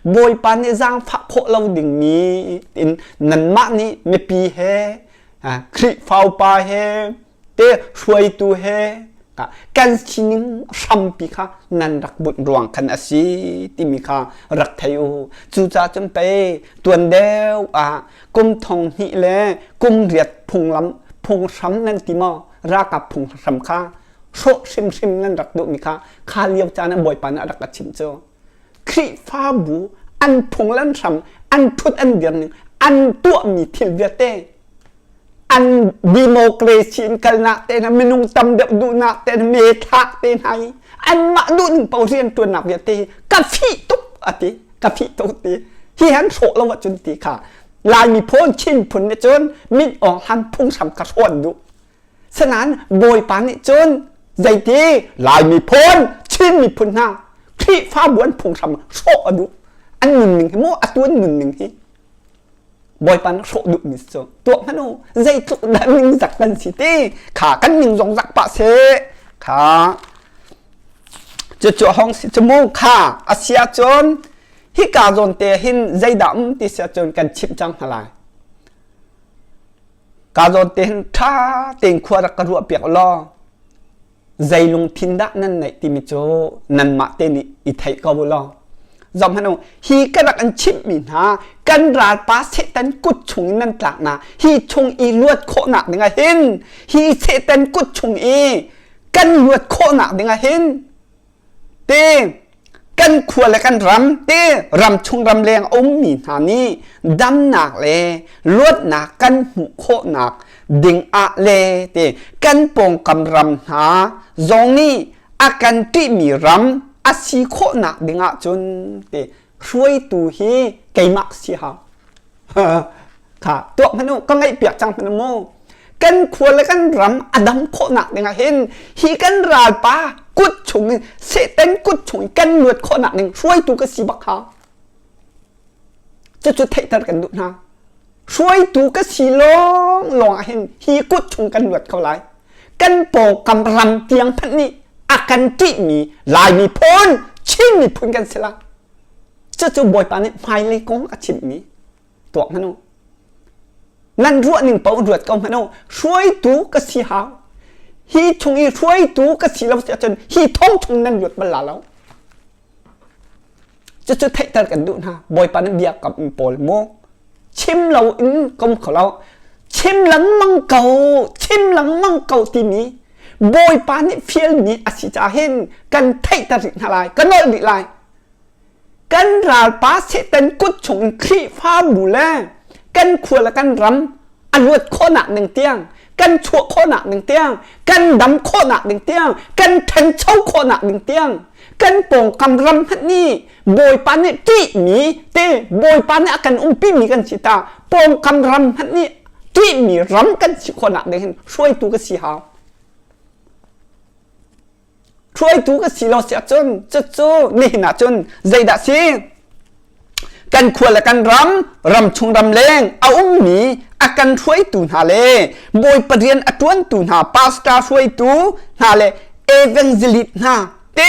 bawipa nih zaangfah khawh lo dingmi in nanmah nih mipi he Khrihfa upa he te hruaitu he kan sining hrampi kha nan rak bunh ruang khan a si timi kha rak thei u. Cucaah cun pei tuan deuh ah kum thong hnih le kum riat phunglam phunghram nan ti maw ralkap phunghram kha hrawh hrimhrim nan rak duhmi kha kha lio caan ah Bawipa nih a rak ka chimh cu. Khrihfabu an phunglan hram an thut an dir ning an tuahmi thil vialte an democracy in kalnak te hna minung tam deuh duhnak te hna me thlak te hna i anmah duh ning paoh rian ṭuannak vialte hi ka fih tuk a ti ka fih tuk ti hi han hrawh lo ahcun ti kha Laimi phun Chin phun nih cun min Aung Hlan phunghram ka hrawn duh sanain Bawipa nih cun zeiti Laimi phun Chin miphun hna Khrihfabu an phunghram hrawh a duh an nunning hi mu atu an nunning hi Bawipa na hrawh duhmi cu tuah hmanh u zeitluk dah ningzak kan si ti kha kan ning zong zak pah seh kha cucu hong si cu mu kha a si ahcun hika zawn te hin zeidah um ti si ahcun kan chimh cang hna lai ka zawn te hin ṭha tein khua rak ka ruah piak law zei lungthin dah nan neih timi cu nanmah te nih i theih ko u law zohhmanh u hi ka rak an chimhmi hna kan ralpa Satan kut chung in nan tlaknak hi chung i luat khawhnak dingah hin hi Satan kut chung i kan luat khawhnak dingah hin te kan khua le kan ram te ram chung ram leng a ummi hna nih damnak le luatnak kan hmuh khawhnak ding ah le te kan pawngkam ram hna zong nih a kan ṭihmi ram a si khawhnak ding ah cun te hruaitu hi keimah si hau kha tuak hmanh u ka ngaihpiak cang hmanh u mu kan khua le kan ram a dam khawhnak ding ah hin hi kan ralpa kut chung in Satan kut chung in kan luat khawhnak ding hruaitu ka si bak ha cucu theihter kan duh hna hruaitu ka si lawng lawng ah hin hi kut chung kan luat kho lai kan pawngkam ram tiang hmanh nih a kan ṭihmi Lai miphun Chin miphun kan si la cucu Bawipa nih hmailei kong a chimhmi tuak hmanh u nan ruah ning paoh ruat ko hmanh u hruaitu ka si hau hi chung i hruaitu ka si lo si ahcun hi thong chung nan luat bal la lo cucu theihter kan duh hna bawipa nan bia kam pawl mu chim lo in kom kho lo chim lengmang ko chim lengmang ko timi bawipa nih fialmi a si caah hin kan theihter rih hna lai ka nolh rih lai Kan ralpa Satan kut chung Khrihfabu le kan khua le kan ram a luat khawhnak ding tiang kan chuah khawhnak ding tiang kan dam khawhnak ding tiang kan ṭhancho khawhnak ding tiang kan pawngkam ram hmanh nih Bawipa nih ṭihmi te Bawipa nih a kan umpimi kan si ta pawngkam ram hmanh nih ṭihmi ram kan si khawhnak ding hin hruaitu ka si hau. Hruaitu ka si lo si ahcun cucu nihin ahcun zeidah si? Kan khua le kan ram, ram chung ram leng a ummi a kan hruaitu hna le Bawipa rian a ṭuantu hna pastor hruaitu hna le evangelist hna te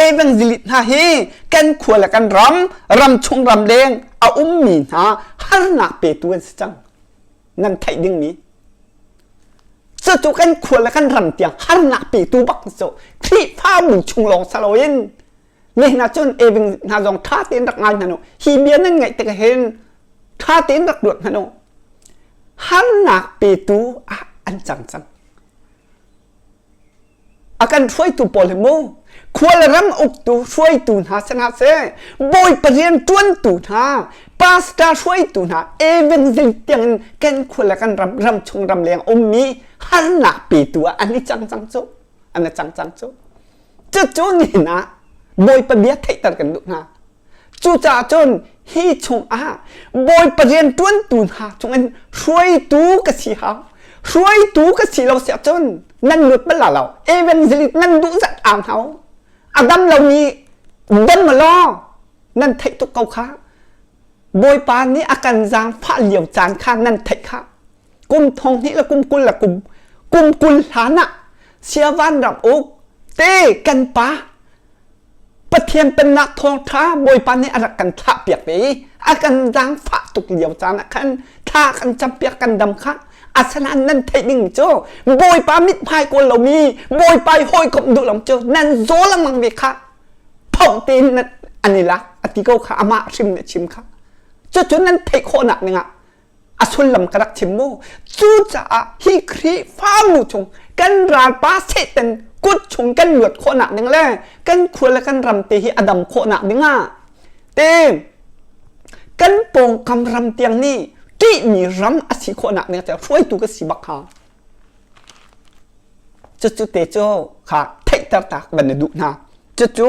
evangelist hna hi kan khua le kan ram, ram chung ram leng a ummi hna harnak petu an si cang. Nan theih dingmi Cucu kan khua le kan ram tiang harnak petu bak cu Khrihfabu chung lawng si loin nihin ah cun eving hna zong ṭha tein rak ngai hna u. Hi bia nan ngaih tik hin ṭha tein rak ruat hmanh u. Harnak petu ah an cang cang. A kan hruaitu pawl hi mu khual ram uktu hruaitu hna si hna seh, Bawipa rian ṭuantu hna, pastor hruaitu hna, evangelist tiangin kan khua le kan ram ram chung ram leng ummi harnak petu ah an i cang cang cu. An i cang cang cu. Cucu nihin ah Bawipa bia theihter kan duh hna. Cucaah cun hi chungah Bawipa rianṭuantu hna chungin hruaitu ka si hau. Hruaitu ka si lo siah cun nan lut bal la lo. Evangelist nan duh zat au hna u. A dam lomi dam law nan theih tuk ko kha. Bawipa nih a kan zaangfah lio caan kha nan theih kha. Kum thong hnih le kum 20 le kum kum 20 hlan ah Siavan ram uk te kan pa Pathian pennak thawngṭha Bawipa nih a rak kan thlahpiak ve i a kan zaangfah tuk lio caan ah khan thla kan campiak kan dam kha. Asinain nan theih ding cu Bawipa mithmai kawl lomi Bawipa i hawikomh duh lo cu nan zaw lengmang ve kha phoh tein an i lak a ti ko kha amah hrim nih a chim kha. Cucu nan theih khawhnak dingah a sullam ka rak chim mu. Cucaah hi Khrihfabu chung kan ralpa Satan kut chung kan luat khawhnak ding le kan khua le kan ram te hi a dam khawhnak ding ah te kan pawngkam ram tiang nih ṭihmi ram a si khawhnak ding ah hruaitu ka si bak kha. Cucu te cu kha theihter tak van na duh hna. Cucu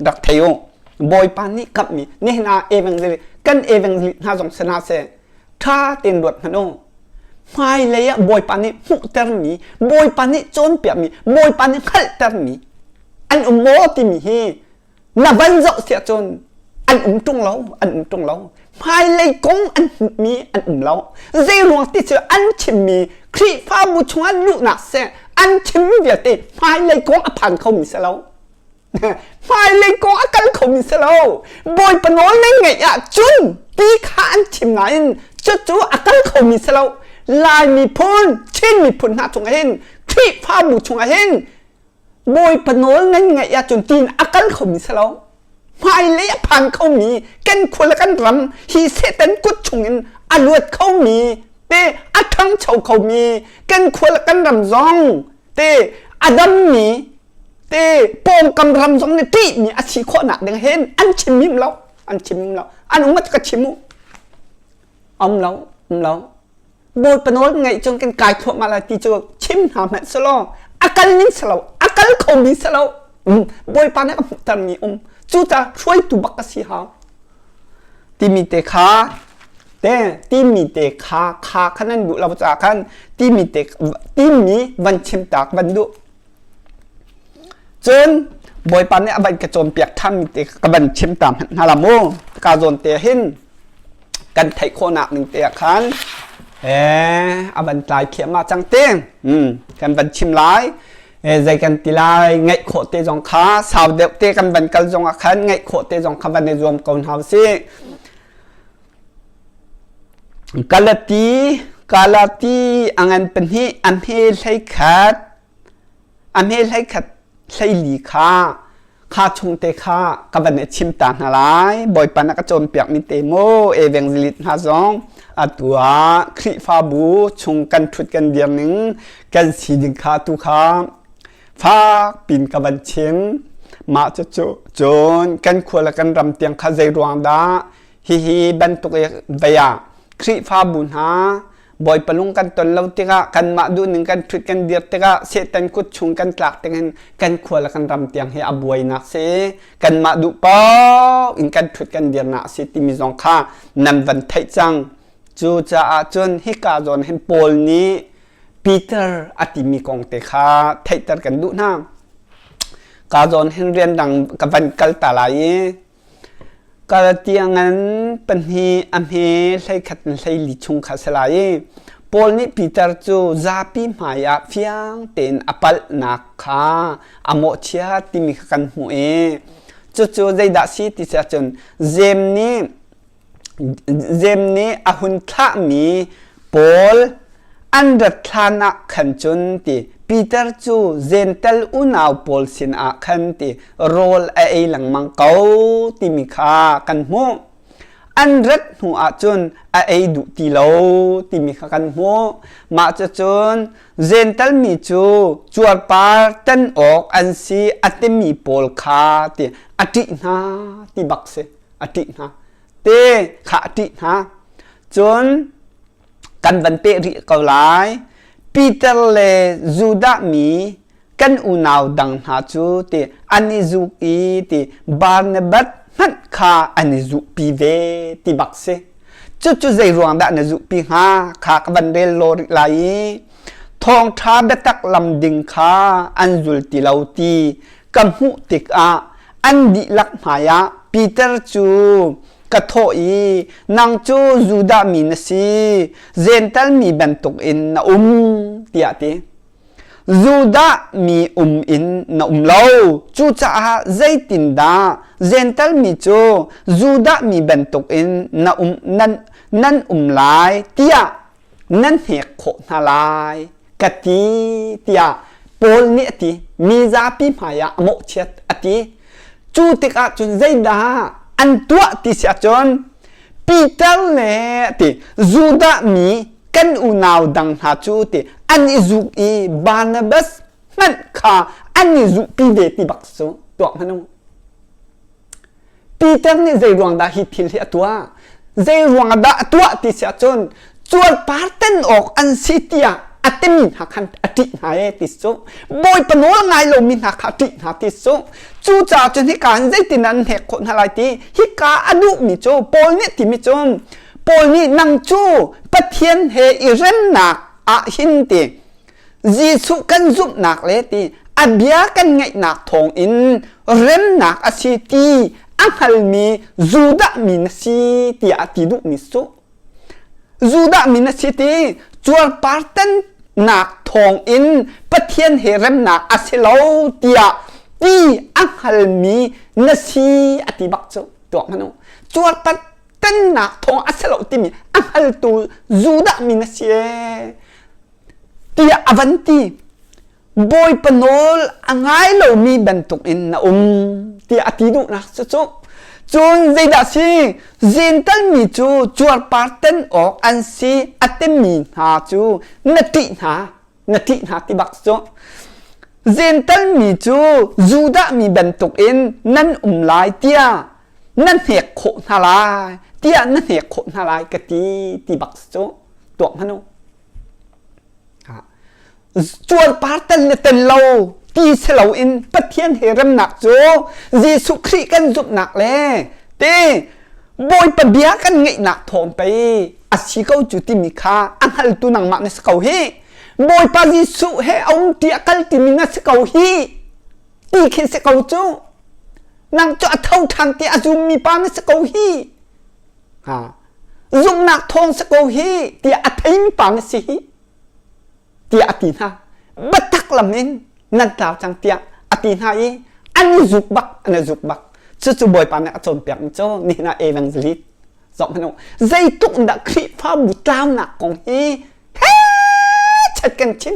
rak thei u. Bawipa nih kamhmi nihin ah evangelist kan evangelist hna zong si hna seh ṭha tein ruat hmanh u. Hmailei ah Bawipa nih hmuhtermi, Bawipa nih cawnpiakmi, Bawipa nih hngalhtermi an um maw timi hi na van zoh siah cun an um ṭung lo, an um ṭung lo. Hmailei kong an hmuhmi an um lo. Zei ruang ti cu an chimmi Khrihfabu chungah luhnak seh an chimmi vialte hmailei kong a phan khomi si lo. Hmailei kong a kal khomi si lo. Bawipa nawl nan ngeih ahcun ti kha an chim nain cucu a kal khomi si lo. Lai miphun, Chin miphun hna chungah hin Khrihfabu chungah hin Bawipa nawl nan ngaih ahcun tiin a kal khomi si lo. Hmailei a phan khomi kan khua le kan ram hi Satan kut chungin a luat khomi te a ṭhangcho khomi kan khua le kan ram zong te a dammi te pawngkam ram zong nih ṭihmi a si khawhnak ding hin an chim him lo an chim him lo an um ka chim u um lo um lo Bawipa nawl ngaih cun kan kai thluahmah lai ti cu chim hna hmanh selaw a kal ning si lo a kal khomi si lo Bawipa nih a hmuhtermi um cucaah hruaitu bak ka si hau timi te kha te timi te kha kha kha nan duh lo caah khan timi te timi van chim tak van duh cun Bawipa nih a van ka cawnpiak ṭhanmi te ka van chim ta hmanh hna la mu ka zawn te hin kan theih khawhnak ning te ah khan a van tlai thiam ah cang te kan van chim lai zei kan ti lai ngaih khawh te zong kha sau deuh te kan van kal zong ah khan ngaih khawh te zong kha van i zuam ko hna usih Galati Galati angan pahnih a hme hlei khat A hme 11 14 kha kha chung te kha ka van i chim ta hna lai. Bawipa na ka cawnpiakmi te mu evangelist hna zong atu ah Khrihfabu chung kan ṭhut kan dir ning kan si ding kha tu kha fak pin ka van chim. Mah cucu cun kan khua le kan ram tiang kha zei ruang dah hihi bantuk i vei ah Khrihfabu hna Bawipa lung kan ton lo tikah kanmah duhning kan ṭhut kan dir tikah Satan kut chung kan tlak tiangin kan khua le kan ram tiang hi a buainak si kanmah duh paoh in kan ṭhut kan dirnak a si timi zong kha nan van theih cang. Cucaah cun hika zawn hin Paul nih Peter a timi kong te kha theihter kan duh hna. Ka zawn hin rian dang ka van kal ta lai i Kaltiangan pahnih a hme 11 in 14 chung kha a si lai i Paul nih Peter cu zapi hmaiah fiang tein a palhnak kha a mawhchiat timi kha kan hmuh i cucu zeidah si ti si ahcun Jeim nih Jeim nih a hun thlahmi pawl an rat hlan ah khan cun ti Peter cu Jentail unau pawl sinah khan ti rawl a ei lengmang ko timi kha kan hmuh. An rat hnu ahcun a ei duh ti lo timi kha kan hmuh. Mah cucun Jentail mi cu cuarpar tan awk an si a timi pawl kha ti a ṭih hna ti bak si a ṭih hna te kha a ṭih hna. Cun kan van peh rih ko lai. Peter le Judah mi kan unau dang hna cu ti an i zuk i ti Barnabas hmanh kha an i zuhpi ve ti bak si. Cucu zei ruang dah na zuhpi hnga kha ka van rel law rih lai i thawngṭha biatak lam ding kha an zul ti lo ti ka hmuh tikah an dihlak hmaiah Peter cu ka thawh i nang cu Judah mi na si Jentail mi bantukin na um tiah ti. Judah mi um in na um lo. Cucaah zeitindah Jentail mi cu Judah mi bantukin na um, nan, nan um lai tiah nan hnek khawh hna lai ka ti tiah Paul nih a ti. Mi zapi hmaiah a mawhchiat a ti. Cu tikah cun zeidah an tuah ti si ahcun Peter le ti Judah mi kan unau dang hna cu ti an i zuk i Barnabas hmanh kha an i zuhpi ve ti bak cu tuak hmanh u. Peter nih zei ruang dah hi thil hi a tuah? Zei ruang dah a tuah ti si ahcun cuarpar ten awk an si tiah a timi hna khan a ṭih hna e ti cu Bawipa nawl ngai lomi hna kha a ṭih hna ti cu cucaah cun hika hin zeitin an hnek khawh hna lai ti hika a duhmi cu Paul nih timi cu Paul nih nang cu Pathian he i remnak ah hin ti Jesuh kan zumhnak le ti a bia kan ngaihnak thawng in remnak a si ti a hngalmi Judah mi na si tiah a ti duhmi cu Judah mi na si ti cuarpar tannak thawng in Pathian he remnak a si lo tiah ti a hngalmi na si a ti bak cu tuak hmanh u cuarpar tannak thawng a si lo timi a hngaltu Judah mi na si ee tiah a van ti. Bawipa nawl a ngai lomi bantukin na um tiah a ti duhnak cu cu. Cun zeidah si Jentail mi cu cuarpar ten awk an si a timi hna cu na ṭih hna na ṭih hna ti bak cu. Jentail mi cu Judah mi bantukin nan um lai tiah na hnek khawh hna lai tiah na hnek khawh hna lai ka ti ti bak cu tuak hmanh u cuarpar tel le tel lo ti si loin Pathian he remnak cu Jesuh Khrih kan zumhnak le te Bawipa bia kan ngeihnak thawng pei a si ko cu timi kha a hngaltu nangmah na si ko hi Bawipa Jesuh he a um ti a kal timi na si ko hi ti khi si ko cu Nang cu a tho ṭhan ti a zummi pa na si ko hi. Ha. Zumhnak thawng si ko hi tiah a theimi pa na si hi tiah a ti hna. Biatak lam in nan tlau cang tiah a ti hna i an i zuk bak an i zuk bak. Cucu Bawipa nih a cawnpiak mi cu nihin ah evangelist zoh hmanh u. Zeitluk in dah Khrihfabu tlaunak kong hi he chat kan chim.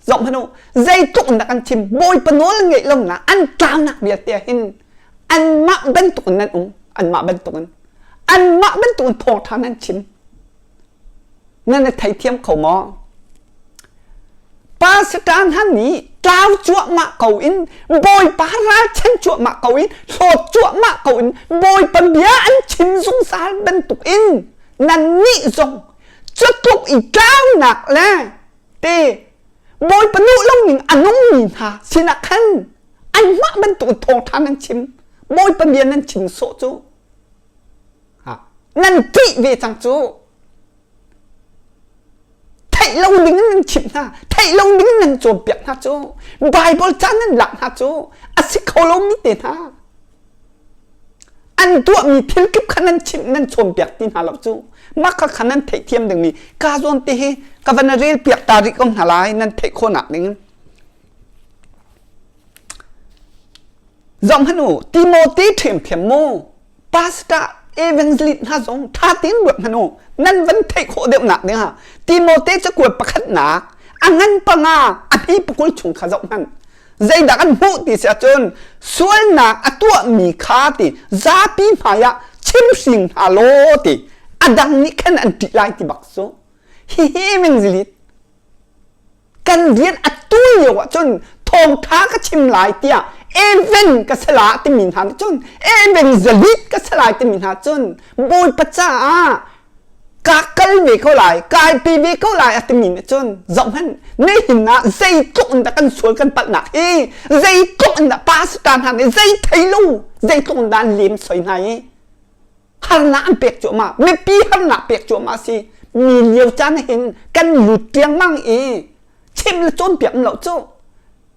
Zoh hmanh u, zeitluk in dah kan chim, Bawipa nawl ngeih lonak an tlaunak vialte ah hin anmah bantukin nan um, anmah bantukin. Anmah bantukin thawngṭha nan chim. Nan i theithiam kho maw? Pastor hna nih tlau cuahmah ko in Bawipa ralchan cuahmah ko in hlawt cuahmah ko in Bawipa bia an chim zungzal bantukin nannih zong cutluk i tlaunak le te Bawipa duh lo ning a nungmi hna sinah khan anmah bantuk thawngṭha nan chim Bawipa bia nan chim sawh cu nan ṭih ve cang cu theih lo ding in nan chimh hna theih lo ding in nan cawnpiak hna cu Bible ca nan lak hna cu a si kho lomi te hna An tuahmi thil kip kha nan chimh nan cawnpiak ti hna lo cu mah kha kha nan theihthiam dingmi ka zawn te hi ka van rel piak ta rih ko hna lai nan theih khawhnak ding. Zoh hmanh u Timote ṭhiamṭhiam mu pastor evangelist hna zong ṭha tein ruat hmanh u nan van theih khawh deuhnak ding ah Timote cakuat pakhatnak a ngan panga a hmi pakul chung kha zoh hmanh Zeidah kan hmuh ti si ahcun sualnak a tuahmi kha ti zapi hmaiah Chim hring hna law ti a dang nih khan an ṭih lai ti bak cu. Hihi mengzilit kan rian a tu lio ahcun thawngṭha ka chim lai tiah even ka si la timi hna nih cun evangelist ka si lai timi hna cun Bawipa caah ka kal ve ko lai kai pe ve ko lai a timi nih cun zohhmanh nihin ah zeitluk in dah kan sual kan palhnak hi zeitluk in dah pastor hna nih zei thei lo zeitluk in dah an lem soi hna i harnak an pek cuahmah mipi harnak pek cuahmah si mi lio caan hin kan lut tiangmang i chim le cawnpiak um lo cu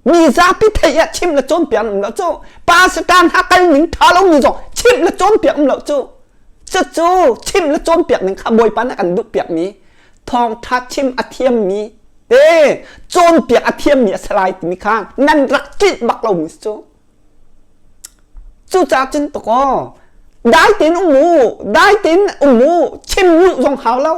mi zapi theih ah chim le cawnpiak um lo cu pastor hna kal ning tha lo mi zong chim le cawnpiak um lo cu cucu chim le cawnpiak ning kha bawipa nih kan duh piak mi thawngtha chim a thiam mi te cawnpiak a thiam mi a si lai timi kha nan rak tlinh bak lo mi cu Cucaah cun takaw dai tein um u, dai tein um u, chim lu zong hau lo.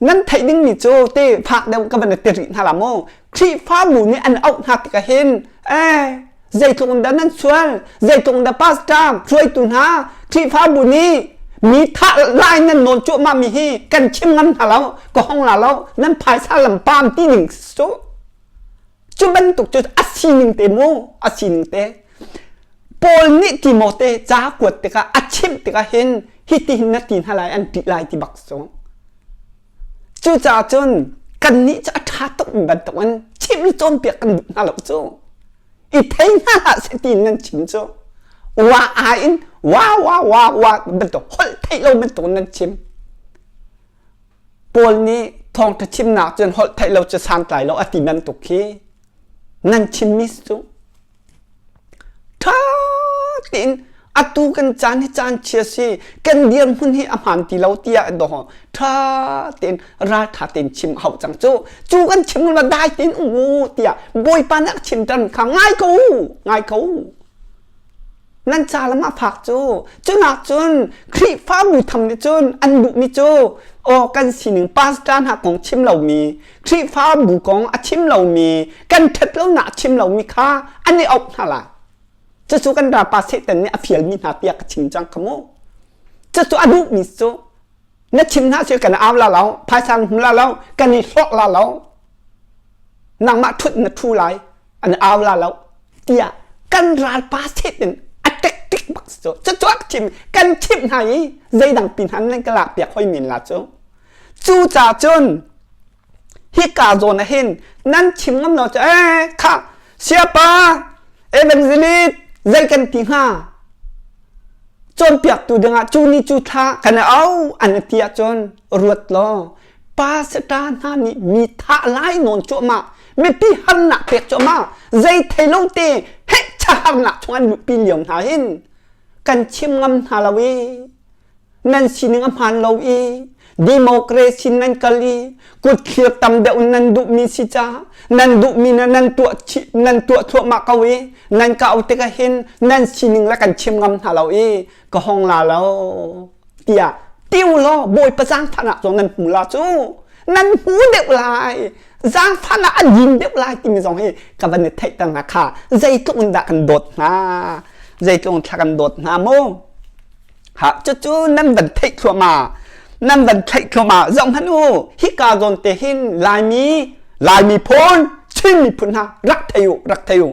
Nan theih dingmi cu te fak deuh ka van ti rih hna la mu. Khrihfabu nih an auh hna tikah hin eh zeitluk in dah nan sual, zeitluk in dah pastor, hruaitu hna, Khrihfabu nih mi thah lai nan nawn cuahmah mi hi kan chim ngam hna lo, ka hong la lo, nan phaisa lam pam ti ning cu. Cu bantuk cu a sining te mu, a sining te. Paul nih Timote ca kuat tikah a chimh tikah hin hitihin na ti hna lai an ṭih lai ti bak cu. Cucaah cun kannih cu a ṭha tukmi bantukin chimh le cawnpiak kan duh hna lo cu. I thei hna hlah seh tiin nan chim cu. Wa ai in wa wa wa wa bantuk holh theih lo bantukin nan chim. Paul nih thawngṭha chimnak cun holh theih lo cu santlai lo a ti bantuk khi nan chimmi cu ṭha tein atu kan caan hi caan chia si kan dirhmun hi a hmaan ti lo tiah dawh ṭha tein ralṭha tein chim hau cang cu cu kan chim lo dai tein um u tiah Bawipa nih a chimter kha ngai ko u ngai ko u Nan ca lam a fak cu. Cunak cun Khrihfabu tham nih cun an duhmi cu aw kan sining pastor hna kong chim lomi, Khrihfabu kong a chim lomi, kan ṭhat lonak a chim lomi kha an i auh hna lai. Cucu kan ralpa Satan nih a fialmi hna tiah ka chim cang kha mu. Cucu a duhmi cu na chim hna cu kan au la lo, phaisa na hmu la lo, kan i hlawk la lo. Nangmah ṭhut na ṭhu lai. An au la lo tiah kan ralpa set in a tactic bak cu cucu a chim kan chimh hna i zeidang pi hna nan ka lak piak hoi min la cu cu ca cun hika zawn ah hin nan chim ngam lo cu eh kha siapa evangelist zei kan ti hnga cawnpiaktu dingah cu ni cu thla kan au an ti ahcun ruat law pastor hna nih mi thah lai nawn cuahmah mipi harnak pek cuahmah zei thei lo te heh chaharnak chung an luhpi lio hna hin kan chim ngam hna lo i nan sining a hmaan lo i democracy nan kal i kutthlir tam deuh nan duhmi si ca nan duhmi na nan tuah nan tuah thluahmah ko i nan ka au tikah hin nan sining le kan chim ngam hna lo i ka hong la lo tiah tiu law bawipa zaangfahnak zong nan hmu la cu nan hmu deuh lai zaangfahnak a din deuh lai timi zong hi ka van i theihter hna kha zeitluk in dah kan dawt hna zeitluk in thla kan dawt hna mu ha cucu nan van theih thluahmah nan van theih thluahmah zoh hmanh u hika zawn te hin laimi laimi phun Chin miphun hna rak thei u rak thei u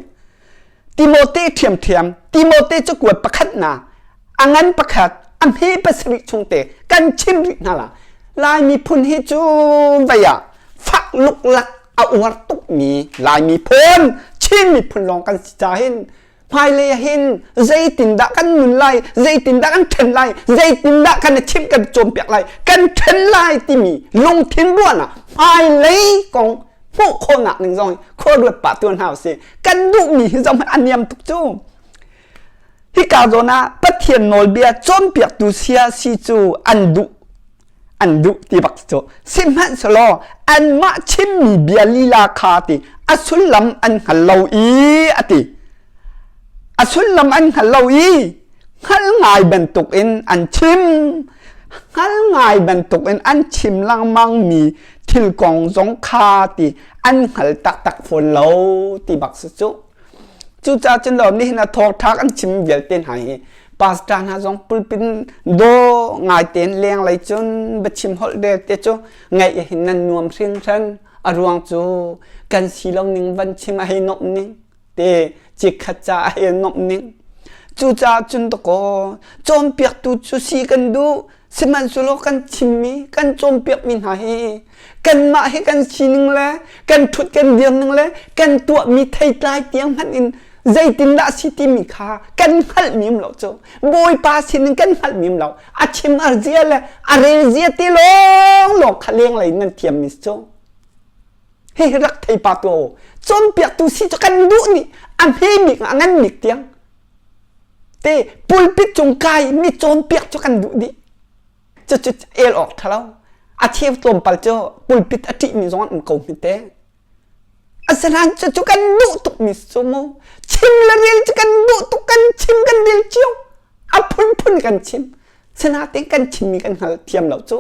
Timote ṭhiamṭhiam, Timote cakuat pakhatnak, a ngan pakhat, a hme pasarih chungte kan chim rih hna la. Lai miphun hi cu vei ah fak luklak a uar tukmi Lai miphun, Chin miphun lawng kan si ca hin hmailei ah hin zeitindah kan nun lai, zeitindah kan ṭhen lai, zeitindah kan i chimh kan cawnpiak lai, kan ṭhen lai timi lungthin ruahnak hmailei kong hmuh khawhnak ning zong khua ruat pah tuan hna usih kan duhmi hi zong a niam tuk cu hika zawn ah Pathian nawlbia cawnpiaktu sia si cu an duh an duh ti bak cu sihmanhsehlaw anmah chimmi bia lila kha ti a sullam an hngal lo i a ti a sullam an hngal lo i hngal ngai bantuk in an chim hngal ngai bantuk in an chim lengmang mi thil kong zong kha ti an hngal taktak fawn lo ti bak si cu. Cucaah cun lo nihin a thawngṭha kan chim vialte hna hi. Pastor hna zong pulpit daw ngai tein leng lei cun biachim holh rel te cu ngaih hin nan nuam hringhran. A ruang cu kan si lo ning van chim a hei nomh ning te chikkhat ca a hei nomh ning. Cucaah cun dakaw cawnpiaktu cu si kan duh sihmanhsehlaw kan chimmi kan cawnpiakmi hna hi kanmah hi kan sining le kan ṭhut kan dir ning le kan tuahmi theitlai tiang hmanh in zeitindah a si timi kha kan hngalhmi um lo cu Bawipa sinin kan hngalhmi um lo a chim a zia le a rel zia ti lawng lawng kha lenglei nan thiammi cu hihi rak thei pa tu cawnpiaktu si cu kan duh nih a hme bik a ngan bik tiang te pulpit cung kai mi cawnpiak cu kan duh dih cucu el awk ṭha lo a cheu tlawmpal cu pulpit a ṭihmi zong an um ko hme te asinain cucu kan duh tukmi cu mu chim le rel cu kan duh tuk kan chim kan rel cio a phunphun kan chim sinain kan chimmi kan hngal thiam lo cu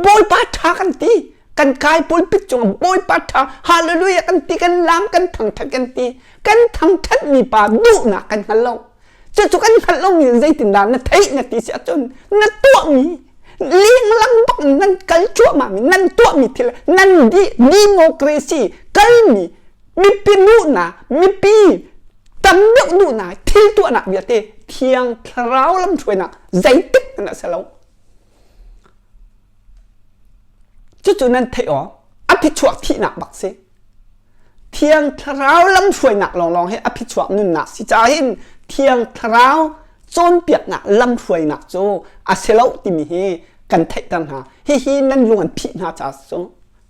Bawipa ṭha kan ti kan kai pulpit cung Bawipa ṭha hallelujah kan ti kan lam kan thangṭhat kan ti kan thangṭhat mi pa duhnak kan hngal lo cucu kan hngalh lomi zeitindah na theih na ti si ahcun na tuahmi lenglang bak in nan kal cuahmah mi nan tuahmi thil nan di democracy kalmi mipi duhnak mipi tam deuh duhnak thil tuahnak vialte thiang thlarau lamhruainak zeitik hmanh a si lo cucu nan theih aw a phichuak thihnak bak si Thiang Thlarau lamhruainak lawnglawng hi a phichuak nunnak si caah hin Thiang Thlarau cawnpiaknak lamhruainak cu a si lo timi hi kan theihter hna. Hihi nan lung an phih hna caah cu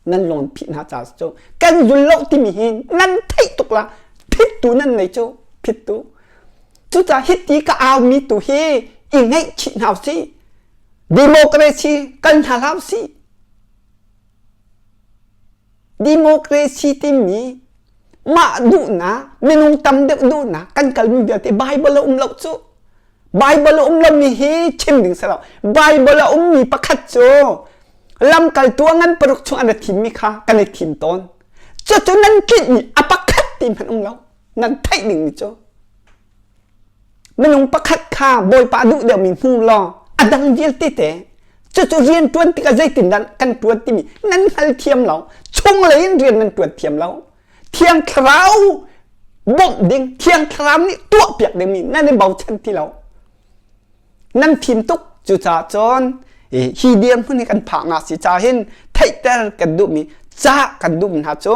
nan lung an phih hna caah cu kan zul lo timi hi nan theih tuk la phittu nan nei cu phittu. Cucaah hiti ka aumi tu hi i ngaihchih hna usih. Democracy kal hna hlah usih. Democracy timi mah duhnak, minung tam deuh duhnak kan kalmi vialte Bible a um lo cu. Bible a um lomi hi chim ding si lo. Bible a ummi pakhat cu lamkaltu a ngan paruk chung an i thimmi kha kan i thim tawn. Cucu nan tlinhmi a pakhat ti hmanh um lo. Nan theih dingmi cu. Minung pakhat kha Bawipa duh deuhmi hmu law a dang vialte te cucu rian ṭuan tikah zeitindah kan ṭuan timi nan hngal thiam lo. Chunglei in rian nan ṭuan thiam lo. Thiang Thlarau bawmh ding, Thiang Thlarau nih tuahpiak dingmi nan i bochan ti lo. Nan fim tuk. Cucaah cun hi dirhmun hi kan phaknak si caah hin theihter kan duhmi, cah kan duhmi hna cu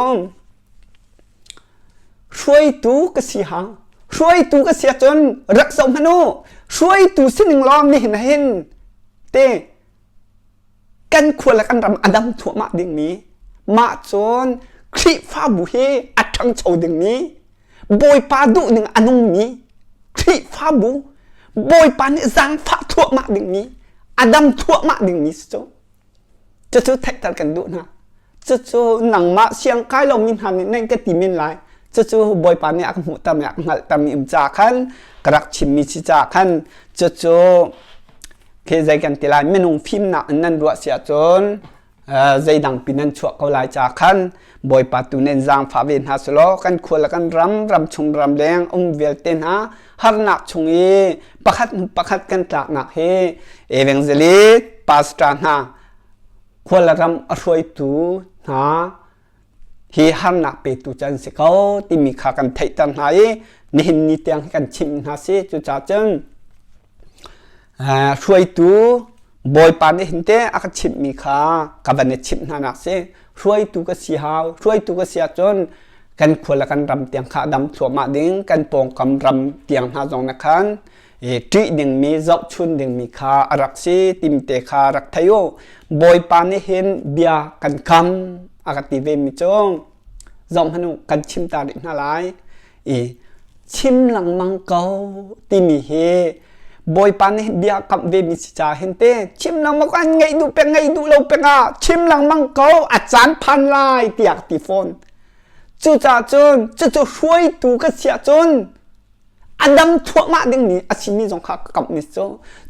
Hruaitu ka si hang. Hruaitu ka si ahcun rak zoh hmanh u. Hruaitu sining lawng nihin hin te kan khua le kan ram a dam thuahmah dingmi mah cun Khrihfabu hi a ṭhangcho dingmi Bawipa duh ning a nungmi Khrihfabu Bawipa nih zaangfah thuahmah dingmi a dam thuahmah dingmi si cu. Cucu theihter kan duh hna. Cucu nangmah siangkai lomi hna nih nan ka ti men lai. Cucu Bawipa nih a ka hmuhtermi a ka hngalhtermi um caah khan ka rak chimmi si caah khan cucu khi zei kan ti lai minung fimnak in nan ruah si ahcun zeidang pi nan chuah ko lai caah khan Bawipa tu nan zaangfah ve hna selaw kan khua le kan ram ram chung ram leng um vialte hna harnak chung i pakhat hnu pakhat kan tlaknak hi evangelist pastor hna khua le ram a hruaitu hna hi harnak petu cu an si ko timi kha kan theihter hna i nihin ni tiang kan chimh hna si cucaah cun hruaitu Bawipa nih hin te a ka chimhmi kha ka van i chimh hna nak si hruaitu ka si hau hruaitu ka si ahcun kan khua le kan ram tiang kha a dam thluahmah ding kan pawngkam ram tiang hna zong na khan ṭih dingmi zohchun dingmi kha a rak si timte kha rak thei u Bawipa nih hin bia kan kam a ka ti ve mi cu zoh hmanh u kan chim ta rih hna lai i chim lengmang ko timi hi Bawipa nih bia kamh ve mi si ca hin te chim lengmang ko an ngaih duh peng ngaih duh lo peng ah chim lengmang ko a caan phan lai tiah ka ti fawn cucaah cun cucu hruaitu ka si ahcun a dam thuahmah dingmi a simi zong kha ka kamh ni cu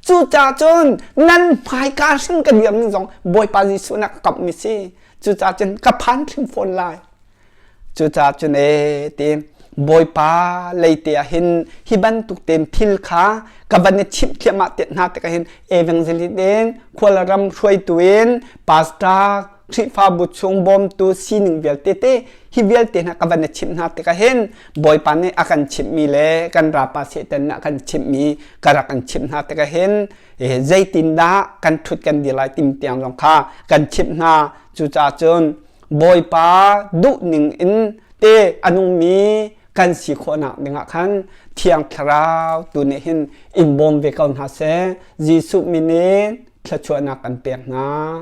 cucaah cun nan hmaika hrim ka dir ning zong Bawipa Jesuh na ka kamh mi si cucaah cun ka phan hrim fawn lai cucaah cun ee ti. Bawipa lei te ah hin hi bantuk ten thil kha ka van i chimh thliahmah te hna tikah hin evangelist in khualram hruaitu in pastor Khrihfabu chung bawmtu sining vialte te hi vialte hna ka van i chimh hna tikah hin Bawipa nih a kan chimhmi le kan rapa Satan nih a kan chimhmi ka rak kan chimh hna tikah hin zeitindah kan ṭhut kan dir lai tim tiang zong kha kan chimh hna. Cucaah cun Bawipa duhning in te a nungmi kan si khawhnak dingah khan Thiang Thlarau tu nih hin in bawm ve ko hna seh. Jesuh min in thluachuahnak kan pek hna.